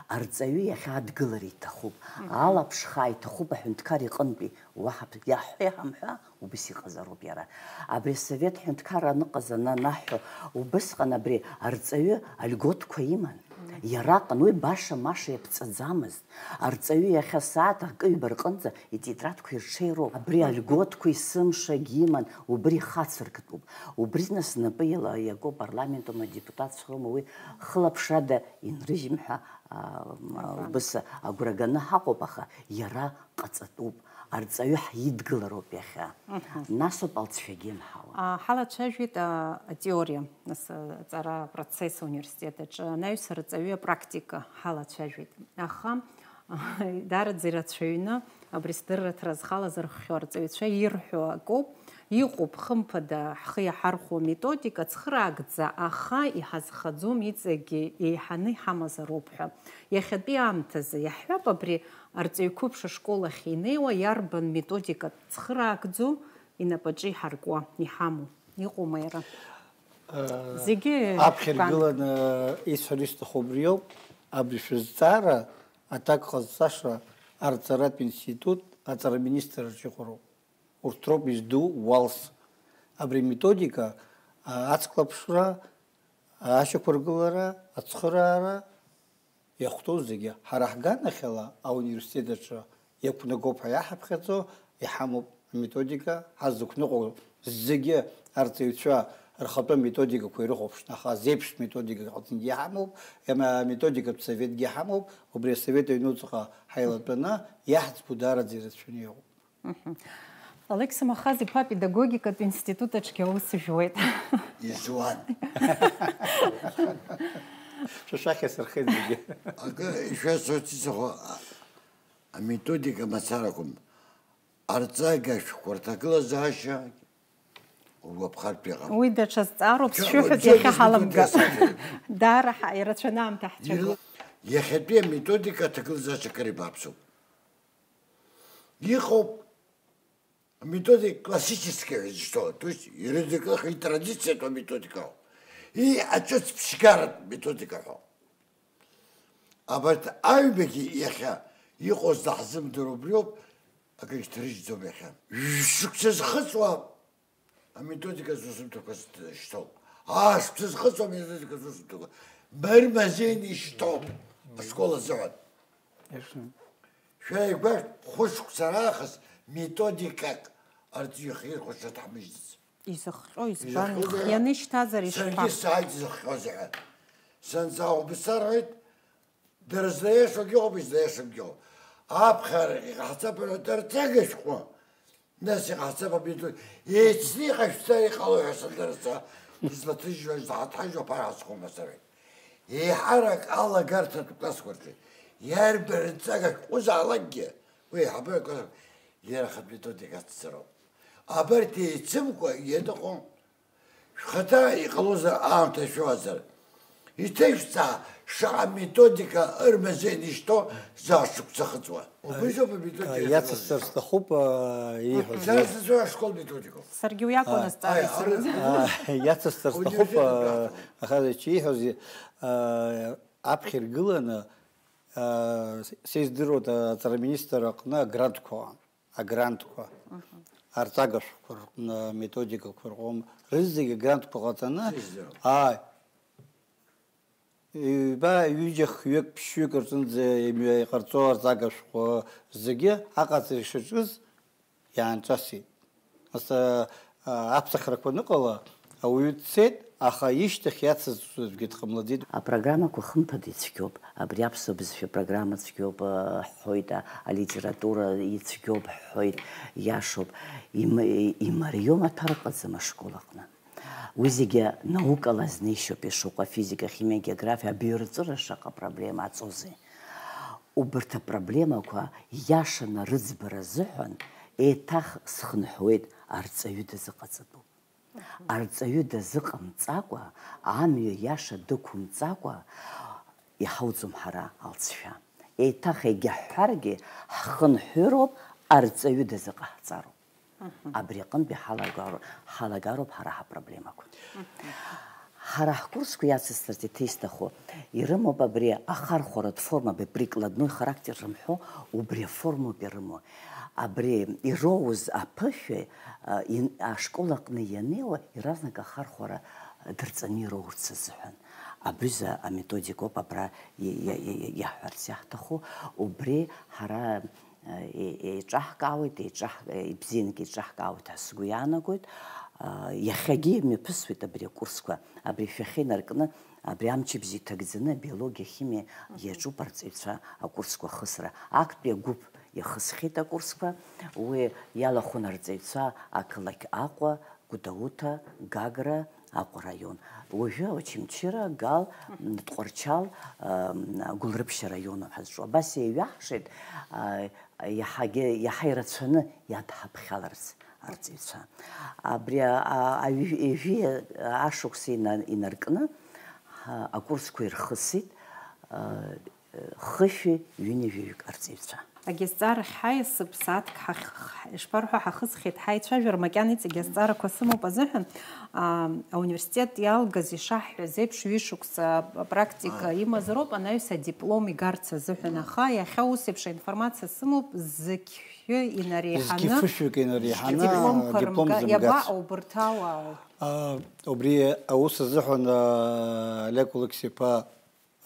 Арҵаҩы иахьа адгылара иҭахуп, алаԥшхаа иҭахуп аҳәынҭқар иҟынтәи, уаҳа ԥ-, иаҳҳәа-иҳамҳәа, убыс иҟазароуп иара. Абри асовет ҳәынҭқарра аныҟаз ананаҳҳәо, убысҟан абри арҵаҩы альготқәа иман. Иара аҟан уи баша-маша иаԥҵаӡамызт. Арҵаҩы иахьа сааҭ акы-ҩба рҟынӡа итетрадқәа ирҽеироуп. Абри альготқәа есымшагь иман, убри ихацырктәуп. Убри нас знапы иала-, иаку апарламентума, адепутатцәоума, уи хылаԥшрада инрыжьым ҳәа, а, м, Аҳәа. Убыс агәра ганы ҳаҟоуп, аха иара ҟаҵатәуп. Арҵаҩы ҳидгылароуп иахьа. Мгм. Насоуп алҵшәагьы ианҳауа. А, ҳалацәажәеит, а, атеориа, нас, а, аҵара апроцесс ауниверситет аҿы, анаҩс арҵаҩы апрактика ҳалацәажәеит. Аха, а, даараӡа ирацәаҩны абри сдырраҭара зхалазырхәхьоу арҵаҩцәа ирҳәо акоуп, иҟоуп, хымԥада, ҳхы иаҳархәо методика, цхыраагӡа, аха иҳазхаӡом, иҵегьгьы еиҳаны иҳамазароуп ҳәа. Иахьатәи аамҭазы иаҳҳәап, абри арҵаҩ қәыԥш ашкол ахь инеиуа иарбан методикатә цхыраагӡоу инапаҿы иҳаркуа иҳамоу? Иҟоума иара? Э, зегьы аԥхьа гәанк- ргыланы исҳәар исҭаху убриоуп, абри шәызҵаара аҭак ҟазҵаша арҵаратә институт аҵара министр аҿы иҟоу роуп. Урҭ роуп изду уалс. Абри методика, а, ацклаԥшра, ашьақәыргылара, ацхыраара, иахәҭоу зегьы. Ҳара ҳганахьала ауниверситет аҿы иақәнагоуп ҳәа иаҳаԥхьаӡо, иҳамоуп аметодика, ҳазықәныҟәо зегьы арҵаҩцәа рхатәы методикақәа ирыхәаԥшны, аха зеиԥш методика ҟаҵангьы иҳамоуп, ем-, аметодикатә советгьы иҳамоуп, убри асовет аҩнуҵҟа ҳаилатәаны иаҳӡбо даараӡа ирацәаны иҟоуп. Мгм. Алықьса Махаз-иԥа апедагогикатә институт аҿгьы аус жәуеит. Изуан. Шәа шәахь иасырхеит зегьы. Акы ишәасҳәарц исҭаху, а-, аметодика мацарақәам. Арҵага шәҟәы рҭагылазаашьа угәаԥхартә иҟам. Уи даҽа зҵаароуп, џьа-, сшәыҳәоит, џьа-, иахьа џьа-, ҳаламган. Даара ҳа-, ирацәаны аамҭа ҳцәагылоуп. Иахьатәи аметодика аҭагылазаашьа акыр ибааԥсуп. Иҟоуп аметодика классическая ҳәа изышьҭоу, то есть ирыдыркылахьоу итрадициатәу аметодикоуп. И аҿыц ԥшьгаратә методика ҳәа. Абарҭ аҩбагьы иахьа иҟоу зда ҳзымдыруа убриоуп, акагь ҭрыжьӡом иахьа. Шықәса зхыҵуа аметодика зусумҭақәа шьҭоуп. Ашықәса зхыҵуа аметодика зусумҭақәа. Мыр мазеины ишьҭоуп ашкол азыҳәан. Ешын. Шәааигәахәт, хәышықәса раахыс методикак арҵаҩы ихирхәаша дҳамыжьӡац. Изыхҟьо избан, изыхҟьо ихианы ишьҭазар ишԥа? Саргьы сааит изыхҟьоз ҳәа. Санца убыс сарҳәеит, дара злаиашоугьы ыҟоуп, излаиашамгьы ыҟоуп. Аԥхьара иҟаҳҵап ҳәа дарҵага шәҟәы. Нас иҟаҳҵап абри ду. Еицны иҟашәҵар иҟало ҳәа сандарҵа, излаҭыжьуа, излаҳаҭажьуа аԥара ҳазхома саргьы. Еиҳарак алагарҭатә классқәа рҿы иарбан рҵага шәҟәызаалакгьы, уи еиҳабыра классқәа иара ахатә методика ацҵароуп. Абарҭ еицымкәа ианыҟоу, шәхаҭа иҟалозар аамҭа шәоуазар, иҭышәҵаа шаҟа методика ырмазеины ишьҭоу заа шықәса хыҵуа. Убри азоуп аметодика иацысҵар сҭахуп, а, ииҳәаз. Заа сызцәа ашкол методикоуп. Саргьы уи акәын азҵаара исымаз. А, иацысҵар сҭахуп, университет а, абраҟоуп. Аха зегь ииҳәоз, а, аԥхьа иргыланы, а, с-, сеиздыруа, а, аҵара министр аҟны агрантқәа ыҟан. Агрантқәа, арҵага шәҟәқәа рҟны, аметодикақәа рҟны, рызегьы агрантқәа ҟаҵаны, ааи, ҩба, ҩыџьа, хҩык, ԥшьҩык рҿынӡа имҩа иҟарҵо арҵага шәҟәы зегьы аҟаҵара ишаҿыз иаанҿасит. Ас, а, аԥсахрақәа аныҟала, ауаҩы дцеит, аха ишьҭахь иацызҵоз аӡәгьы дҟамлаӡеит. Апрограммақәа хымԥада ицәгьоуп. Абри аԥсуа бызшәа программа цәгьоуп, э, ҳҳәоит, а, алитература ицәгьоуп ҳҳәоит, иашоуп. Им-, имариоу маҭәар ыҟаӡам ашкол аҟны. Уи зегьы наукала знеишьоуп ишыҟоу, афизика, ахимиа, агеографиа, абиорҵәыра шаҟа проблема аҵоузеи. Убарҭ апроблемақәа иашаны рыӡбара азыҳәан еиҭах схынҳәуеит, арҵаҩы дазыҟаҵатәуп. Арҵаҩы дазыҟамҵакәа, амҩа иаша дықәымҵакәа, иҳауӡом ҳара алҵшәа. Еиҭах егьаҳҳәаргьы, ҳхынҳәыроуп, арҵаҩы дазыҟаҳҵароуп. Абри аҟынтәи ҳалагароуп, ҳалагароуп ҳара ҳапроблемақәа. Ҳара ҳкурсқәа иацысҵарц иҭысҭаху, ирымоуп абри ахархәаратә форма, абри прикладной характер рымҳәо, убри аформоуп ирымоу. Абри ироуз аԥышәеи, а, ин-, ашкол аҟны ианеиуа, иаразнак ахархәара дырҵаны ироурц азыҳәан. Абриза аметодикоуп абра и-, и-, и-, иаҳҳәарц иаҳҭаху, убри ҳара Е-, е-, еиҿаҳкаауеит, еиҿаҳ-, е, ибзиангьы еиҿаҳкаауеит ҳәа сгәы иаанагоит. А, иахьагьы имҩаԥысуеит абри акурсқәа. Абри шәахьа инаркны, абри амчыбжь иҭагӡаны абиологиа, ахимиа иаҿуп арҵаҩцәа акурсқәа ахысра. Актәи агәыԥ иахысхьеит акурсқәа. Уи иалахәын арҵаҩцәа ақалақь Аҟәа, Гәдоуҭа, Гагра, Аҟәа раион. Уажәы Очамчыра, Гал, Тҟәарчал, ам, Гәылрыԥшь араионуп ҳазҿу. Абас еиҩаҳшеит, а, иаҳагьы, иаҳа ирацәаны иадҳаԥхьаларц арҵаҩцәа. Абри а, а, аҩ-, ҩажәи ашықәса ина-, инаркны, ҳа, акурсқәа ирхысит, а, хышәи ҩынҩажәаҩык арҵаҩцәа. Агьазҵаарахь ҳаиасып, сааҭк ҳахь-, ишԥарҳәо, ҳахысхьеит, ҳаицәажәар макьана иҵегь азҵаарақәа сымоуп азыҳәан, аа, ауниверситет иалгаз ишаҳҳәаз еиԥш, ҩышықәса апрактика имазароуп анаҩс адиплом игарц азыҳәан, аха иахьа ус еиԥш аинформациа сымоуп, зқьҩы инареиҳаны Зқьы фышәҩык инареиҳаны адипломқәа диплом рымга-, зымгац. Иабаҟоу убарҭ ауаа? А, убри аус азыҳәан, а, Олег Алықьса-иԥа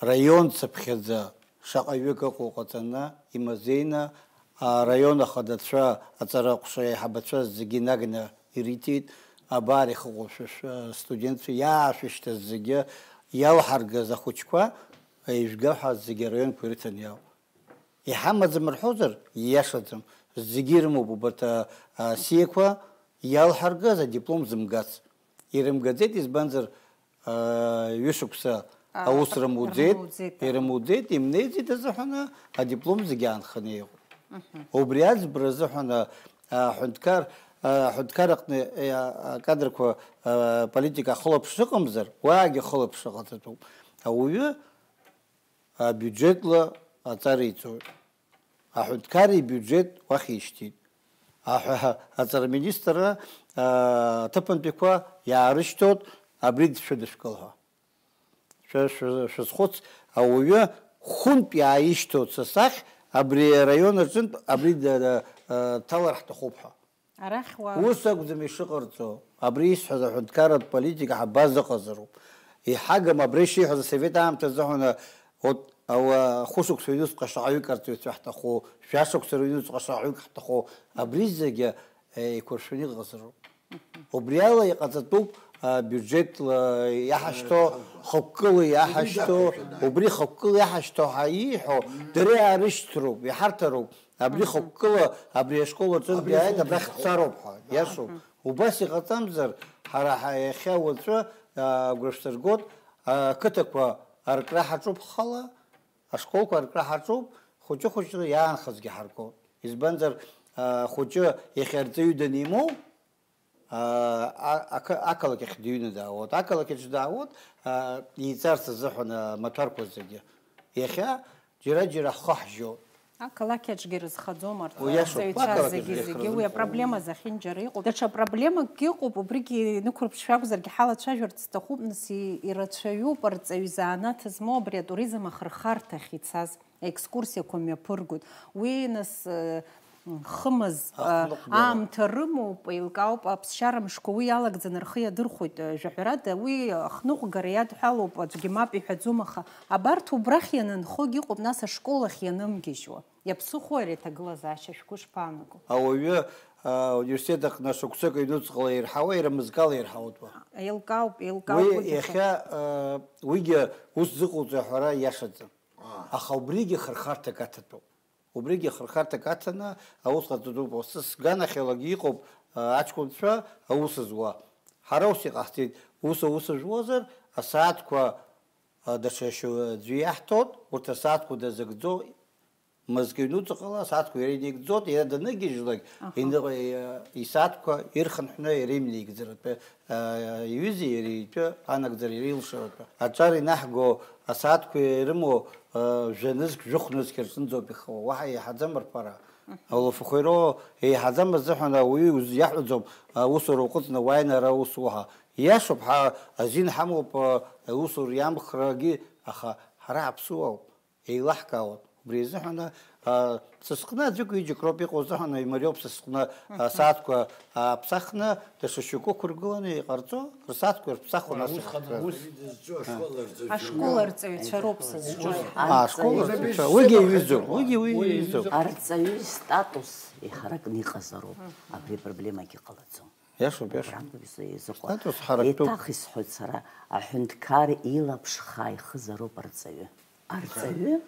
Раион цыԥхьаӡа шаҟаҩык ыҟоу ҟаҵаны, имазеины, араион ахадацәа, аҵара аҟәша аиҳабацәа зегьы инагны ириҭеит, абар ихыҟоу шәа, шәа, студентцәа иаашәышьҭыз зегьы иалҳаргаз ахәыҷқәа еижәга ҳәа зегьы араионқәа ирыҭаны иаауп. Иҳамаӡам рҳәозар, ииашаӡам, зегьы ирымоуп убарҭ, а, а, сиақәа иалҳаргаз адиплом зымгац. Ирымгаӡеит, избанзар, аа, ҩышықәса А, аус рымуӡеит, рымуӡеит, аха. Ирымуӡеит, имнеиӡеит азыҳәаны адиплом зегьы аанханы иҟоуп. Мгм. Убри аӡбара азыҳәаны, аа, аҳәынҭқар, аа, аҳәынҭқар аҟны, аа, акадрқәа, аа, политика ахылаԥш ыҟамзар, уаагьы ахылаԥш ыҟаҵатәуп. Ауаҩы абиуџьетла аҵара иҵоит. Аҳәынҭқарра ибиуџьет уахь ишьҭит. Аҳәа-, аҵара министрра, аа, аҭыԥантәиқәа иаарышьҭоит, абри дшәыдышәкыл ҳәа. Шәа-, шәа-, шәазхәыц, ауаҩы хәынтә иааишьҭоит са сахь, абри араион аҿынтә, абри да-, да-, а, дҭалар ҳҭахуп ҳәа. Арахь уа- Ус акәӡам ишыҟарҵо. Абри исҳәаз аҳәынҭқарратә политика ҳабазыҟазароуп. Иҳагым абри шиҳәаз асовет аамҭазы ҳәа, вот, ауа хәышықәса ҩнуҵҟа шаҟаҩык арҵаҩцәа ҳҭаху, жәашықәса рыҩнуҵҟа шаҟаҩык ҳҭаху, абри зегьы, э, еиқәыршәаны иҟазароуп. Убри ала иҟаҵатәуп, а, бюджетла иаҳашьҭоу, хықәкыла иаҳашьҭоу, убри хықәкыла иаҳашьҭоу ҳәа ииҳәо, дара иаарышьҭроуп, иҳарҭароуп. Абри Мгм. хықәкыла, абри ашкол аҿынтә Абри иааит, абрахь дцароуп ҳәа, иашоуп. Мгм. Убас иҟаҵамзар, ҳара ҳа-, иахьа уаҵәы, а, агәра шәсыргоит, а, ақыҭақәа аркра ҳаҿуп ҳхала, ашколқәа аркра ҳаҿуп, хәыҷы-хәыҷла иаанхазгьы ҳаргоит. Избанзар, а, хәыҷы иахьа арҵаҩы данимоу, аа, а-, ақа-, ақалақь ахь дыҩны даауеит. Ақалақь аҿы даауеит, аа, иҵарц азыҳәан, аа, амаҭәарқәа зегьы. Иахьа џьара-џьара ҳхы ҳжьоит. Ақалақь аҿгьы рызхаӡом арҭ Уи иашоуп, арҵаҩцәа ақалақь зегьы, аҿгьы зегьы уи рызхаӡом. Апроблема зехьынџьара иҟоуп. Даҽа проблемакгьы ыҟоуп, убригьы нықәырԥшшәа акәзаргьы ҳалацәажәарц сҭахуп, нас и-, ирацәаҩуп арҵаҩы занааҭ змоу абри атуризм ахырхарҭахь ицаз. Аекскурсиақәа мҩаԥыргоит. Уи, нас, э, хымыз, э, Ахныҟәгара. Аамҭа рымоуп, еилкаауп, аԥсшьара мшқәа уи иалагӡаны рхы иадырхәоит, э, жәаҳәарада, уи ахныҟәгара иадҳәалоуп, аӡәгьы мап иҳәаӡом, аха абарҭ убрахь ианынхогь ыҟоуп, нас ашкол ахь ианымгьежьуа. Иаԥсыхәои ари аҭагылазаашьа шәгәы шԥаанаго? Ауаҩы, а, университет аҟны шықәсык аҩнуҵҟала ирҳауа, иара мызкала ирҳауеит уа. Еилкаауп, еилкаауп Уи уигьы. Иахьа, а, уигьы ус зыҟоуҵо аҳәара иашаӡам. Аха убригьы хырхарҭак аҭатәуп. Убригьы хырхарҭак аҭаны аус ҟаҵатәуп. Асы сганахьалагьы иҟоуп, а, аҷкәынцәа аус зуа. Ҳара ус иҟаҳҵеит, ус аус жәуазар, асааҭқәа, а, даҽа шьоу аӡәы иаҳҭоит, урҭ асааҭқәа дазыгӡо, мызкы ҩнуҵаҟала асааҭқәа иара инеигӡоит, иара даныгьежьлак, Аха. иныҟ-, и-, исааҭқәа ирхынҳәны иара имнеигӡаратәы, а, иҩыза иара итәы анагӡара иара илшаратәы. Аҿар инаҳго асааҭқәа ирымоу, а, жәа-нызқь, жәохә-нызқь рҿынӡоуп ихауа, уаҳа еиҳаӡам рԥара. Алафахәиро еиҳаӡам азыҳәан ауаҩы узиаҳәаӡом, аусура уҟәыҵны уааины ара ус уаҳа. Ииашоуп, ҳа азин ҳамоуп, а, аусура иамхрагьы, аха ҳара ҳаԥсуаауп, еилаҳкаауан. Убри азыҳәан, а, ҵысҟны аӡәык-ҩыџьак роуп иҟоу азыҳәан, имариоуп ҵысҟны, а, Мгм. асааҭқәа ааԥсахны, даҽа шьоуқәак ыргыланы иҟарҵо, рсааҭқәа ирԥсахуан ас Усҟан иҟарҵоит. ус Ашкол арҵаҩцәа роуп сызҿу. А, ашкол арҵаҩцәа, уигьы иҩызоуп, уигьы уи иҩызоуп. Арҵаҩы статус еиҳаракны иҟазароуп, абри апроблемагьы ҟалаӡом. Иашоуп, иашоуп. Абрантәи изы-, изыҟоу. Статус ҳарактәуп. Еиҭах исҳәоит сара, аҳәынҭқар илаԥш хаа ихызароуп арҵаҩы. Арҵаҩы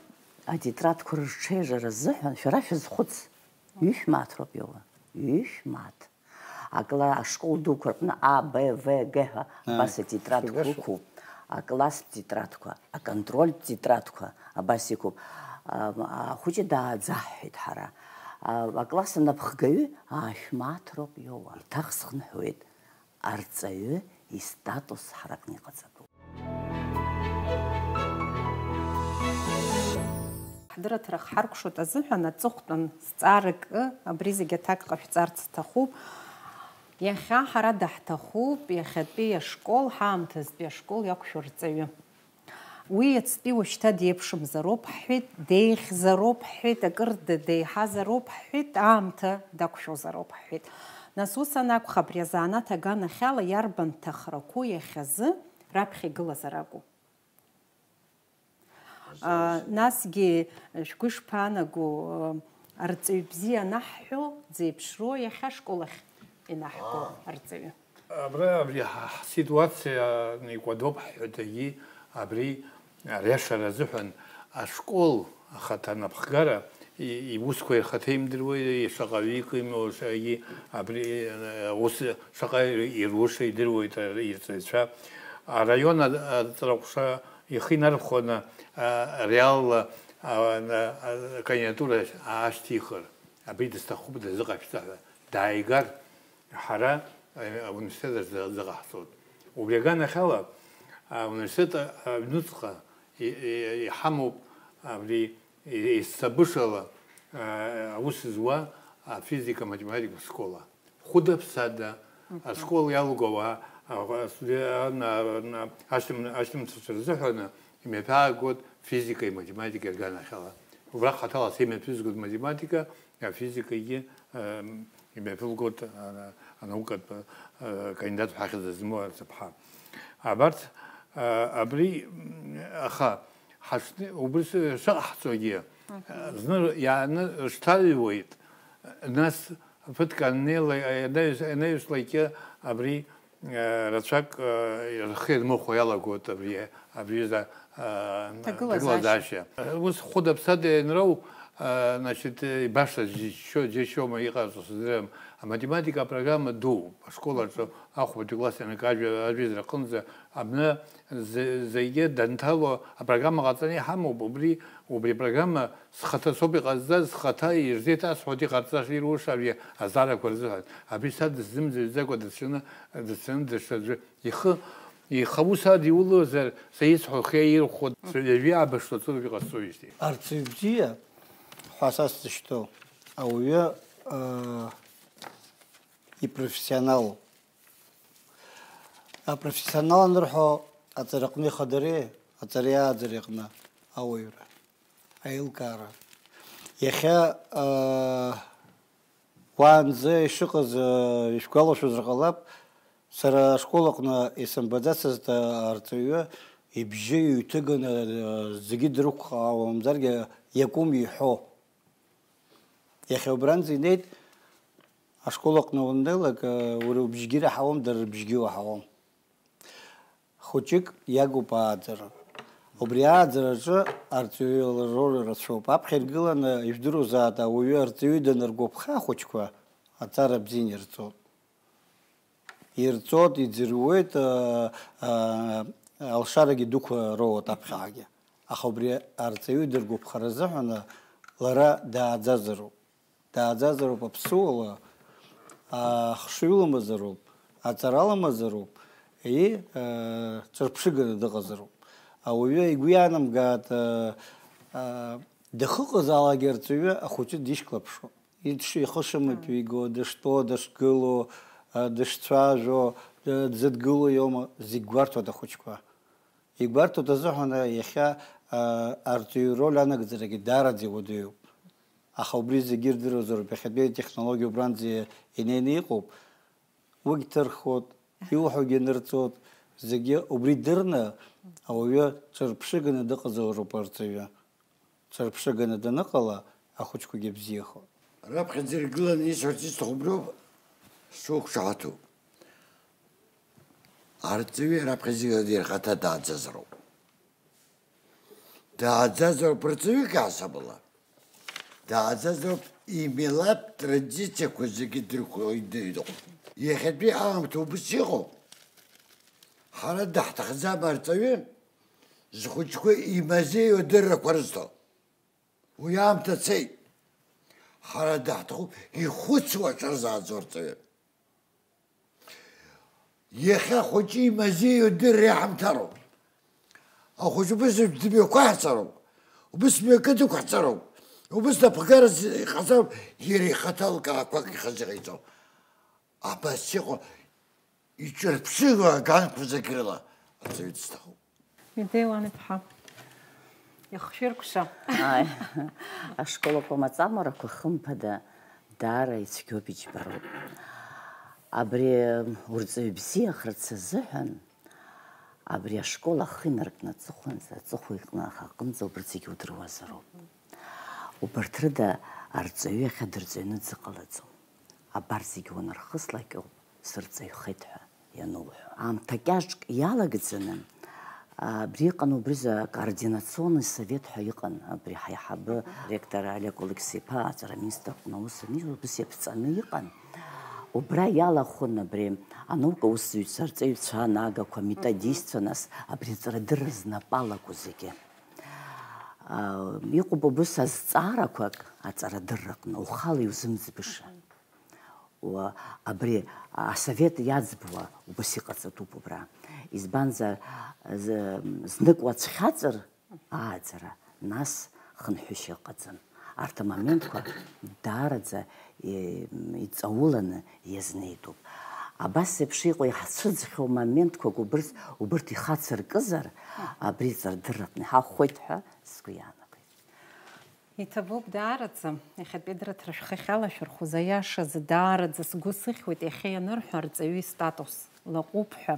атетрадқәа рырҽеижьра азыҳәан шәара шәазхәыц, ҩышә мааҭ роуп иоуа, ҩышә мааҭ. Акла-, ашкол дуқәа рҟны А, Б, В, Г ҳәа А, абас атетрадқәа шәгәашәа. Ықәуп, акласстә тетрадқәа, аконтрольтә тетрадқәа абас иқәуп. А, ахәыҷы дааӡаҳҳәеит ҳара. А, акласс анапхгаҩы аашә мааҭ роуп иоуа. Иҭахсхныҳәуеит, арҵаҩы истатус ҳаракны иҟаҵатәуп. Ҳдырраҭара хҳаркәшоит азыҳәан аҵыхәтәан зҵаарак, абри зегь аҭак ҟашәҵарц сҭахуп. Иахьа ҳара даҳҭахуп иахьатәи ашкол, ҳаамҭазтәи ашкол иақәшәо арҵаҩы. Уи иацтәи уажәшьҭа деиԥшымзароуп ҳҳәеит, деиӷьзароуп ҳҳәеит, акыр д-, деиҳазароуп ҳҳәеит, аамҭа дақәшәозароуп ҳҳәеит. Нас ус анакәха, абри азанааҭ аганахьала иарбан ҭахрақәоу иахьазы раԥхьа игылазар акәу? А, насгьы шәгәы ишԥаанаго, арҵаҩ бзиа анаҳҳәо, дзеиԥшроу иахьа ашкол ахь инаҳго Аа. арҵаҩы? Абра абри ҳа-, ҳситуациа икәадоуп ҳҳәатәгьы абри ариашара азыҳәан ашкол ахаҭа анапхгара и-, иусқәа ирхаҭа имдыруеи, шаҟа ҩык имоу, шаҟагьы абри, э, ус шаҟа ируша идыруеит, э, ирҵаҩцәа. Араион а-, аҵараҟәша ихы инархәаны, а, реалла, а, а, акандидатура аашьҭихыр, абри дысҭахуп, дазыҟашәҵа ҳәа дааигар, ҳара, а, ауниверситет азы-, азыҟаҳҵоит. Убри аганахьала, ауниверситет аҩнуҵҟа и-, и-, иҳамоуп абри и-, есабышала, а, аус зуа афизика-математика школа. Хәыда-ԥсада, Мгм. ашкол иалгауа, а, а, студен-, а, на-, на-, ашьҭым-, ашьҭымҭацәа рзыҳәаны имҩаԥаагоит физикеи математикеи рганахьала. Убра хаҭала сеимҩаԥызгоит математика, афизикагьы, ам, имҩаԥылгоит, а, анаукатә, а, кандидат ҳәа ахьӡ змоу асыԥҳа. Абарҭ, а, абри, м, аха, ҳашни-, убри ш-, шыҟаҳҵогьы, Мгм. зны иааны рышьҭаҩуеит, нас Ԥыҭк аннеила, ианаҩс-, ианаҩслакгьы абри, э, рацәак, э, рхы ианмыхәо иалагоит абри, абри аҩыза, э, Ҭагылазаашьа. ҭагылазаашьа. Ус хәыда-ԥсада ианроу, э, значит, э, баша џьышьо-, џьышьома иҟарҵо сыздырам. Аматематика апрограмма дууп. Ашкол аҿы ахәбатәи класс ианакы ажәа-, ажәеизара аҟынӡа абна З-, зегьы данҭало, апрограмма ҟаҵаны иҳамоуп, убри, убри апрограмма схаҭа соуп иҟазҵаз, схаҭа ирзеиҭасҳәоит иҟарҵаша, ируша абри азаарақәа рзыҳәан. Абри са дысзымӡырҩӡакәа дацәшәаны, дацәшәаны даҽаӡәы ихы, ихы аус адиулозар, са исҳәо хьа ирхәо, ҩажәи аабашьҭуа ҵыроуп иҟасҵоижьҭеи. Арҵаҩ бзиа ҳәа са сзышьҭоу ауаҩы, ыы, ипрофессионалуп. Апрофессионал анырҳәо, аҵараҟны ихадареи, аҵареи ааӡареи аҟны ауаҩра, аилкаара. Иахьа, аа, уаанӡа ишыҟаз, аа, ишәгәалашәозар ҟалап, сара ашкол аҟны исымбаӡацызт, аа, арҵаҩы ибжьы ҩҭыганы, аа, зегьы дрықәхауамзаргьы иакәым иҳәо. Иахьа убранӡа инеит, ашкол аҟны уаннеилак, уара убжьгьы раҳауам, дара рыбжьгьы уаҳауам. Хәыҷык иагуп ааӡара. Убри ааӡараҿы арҵаҩы лроль рацәоуп. Аԥхьа иргыланы, ижәдыруазаат, ауаҩы арҵаҩы даныргәаԥха ахәыҷқәа, аҵара бзианы ирҵоит. Ирҵоит, иӡырҩуеит, а, а, алшарагьы дуқәа роуеит аԥхьагьы. Аха убри арҵаҩы дыргәаԥхар азыҳәан лара дааӡазароуп. Дааӡазароуп аԥсуала, а, ахшыҩ ламазароуп, аҵара ламазароуп, и, а, ҿырԥшыганы дыҟазароуп. Ауаҩы игәы иаанамгааит, а, а, дахыҟазаалак арҵаҩы ахәыҷы дишьклаԥшуа. Иҽ-, ихы шымаҭәа иго, дыштәо, дышгыло, а, дышцәажәо, д-, дзыдгыло иоума, зегь гәарҭоит ахәыҷқәа. Игәарҭоит азыҳәан иахьа, а, арҵаҩы роль анагӡарагьы даараӡа иуадаҩуп. Аха убри зегьы ирдыруазароуп, иахьатәи атехнологиа убранӡа инеины иҟоуп. Уигь ҭырхуеит, иуҳәогьы нырҵоит, зегьы убри дырны ауаҩы ҿырԥшыганы дыҟазароуп арҵаҩы. Ҿырԥшыганы даныҟала, ахәыҷқәагьы бзиахоит. Раԥхьаӡа иргыланы исҳәарц исҭаху убриоуп, суқәшаҳаҭуп. Арҵаҩы раԥхьаӡа иргыланы ихаҭа дааӡазароуп. Дааӡазароуп рҵаҩык аасабала. Дааӡазароуп имилаҭ традициақәа зегьы дырхәо иныҩныҟәо. Иахьатәи аамҭа убыс иҟоуп. Ҳара даҳҭахӡам арҵаҩы, зхәыҷқәа имазеиу адыррақәа рызҭо. Уи аамҭа цеит. Ҳара даҳҭахуп ихәыцуа аҽырзааӡо арҵаҩы. Иахьа ахәыҷы имазеиу адырра иаҳамҭароуп. Ахәыҷы убыс дымҩақәаҳҵароуп, убыс мҩакы дықәҳҵароуп, убыс напхгара иҟаҵароуп, иара ихаҭа лкаақәак ихазы иҟаиҵо. Абас иҟоу иҿырԥшыло аганқәа зегь рыла арҵаҩы дысҭахуп. Медеи Лан-иԥҳа, ихшәыркәша. Ааи, ашкол акәамаҵамарақәа хымԥада даара ицәгьоуп, иџьбароуп. Абри урҵаҩ бзиахарц азыҳәан, абри ашкол ахы инаркны аҵыхәанӡа, аҵыхәа иҟны аҟынӡа убырҭ зегьы удыруазароуп. Убарҭ рыда арҵаҩы иахьа дырҵаҩны дзыҟалаӡом. Абар зегьы уанырхыслак ауп, сырҵаҩхеит ҳәа иануҳәо. Аамҭа кьаҿк иалагӡаны, абри иҟан убризы акоординационный совет ҳәа иҟан, абри ҳаиҳабы ректор Олег Алықьса-иԥа аҵара аминистрра аҟны аус аниз, убыс иаԥҵаны иҟан. Убра иалахәын абри анаука аусзуҩцәа, арҵаҩцәа, анаагақәа, аметодистцәа, нас абри аҵарадырра знапы алаку зегьы. А, иҟоуп убыс азҵаарақәак аҵарадырраҟны, ухала иузымӡбыша. Уа, абри асовет иаӡбуа убас иҟаҵатәуп убра. Избанзар, з-, знык уацәхьаҵыр ааӡара, нас хынҳәышьа ыҟаӡам. Арҭ амоментқәа даараӡа, е, иҵауланы иазнеитәуп. Абас еиԥш иҟоу иҳацәыӡхьоу моментқәак убырҭ, убырҭ ихацыркызар, абри ҵардырраҟны иҳахәоит ҳәа сгәы иаанагоит. Иҭабуп даараӡа, иахьатәи адырраҭара шәхахьала шәырхәыз, аиашазы даараӡа сгәы сыхьуеит, иахьа ианырҳәа арҵаҩы истатус лаҟәуп ҳәа.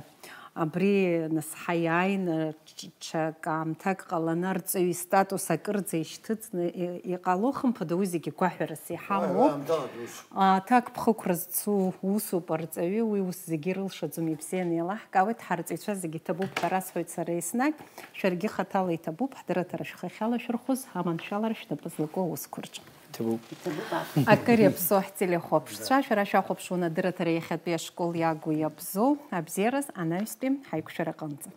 Абри нас ҳаиааины ҽ-, ҽак аамҭак ҟаланы арҵаҩы истатус акырӡа ишьҭыҵны и-, иҟало, хымԥада, уи зегьы гәаҳәарас иҳамоуп. Аамҭала ус. Аҭакԥхықәра зцу усуп арҵаҩы, уи ус зегьы ирылшаӡом, ибзианы еилаҳкаауеит, ҳарҵаҩцәа зегьы иҭабуп ҳәа расҳәоит сара еснагь, шәаргьы хаҭала иҭабуп, ҳдырраҭара шәхахьала шәырхәыз, аманшәалара шәнапы злаку аусқәа рҿы. Иҭабуп. Иҭабуп, аха. Акыр иаԥсоу ҳтелехәаԥшцәа, шәара шәахәаԥшуан адырраҭара иахьатәи ашкол иагу иабзоу, абзиараз анаҩстәи ҳаиқәшәараҟынӡа.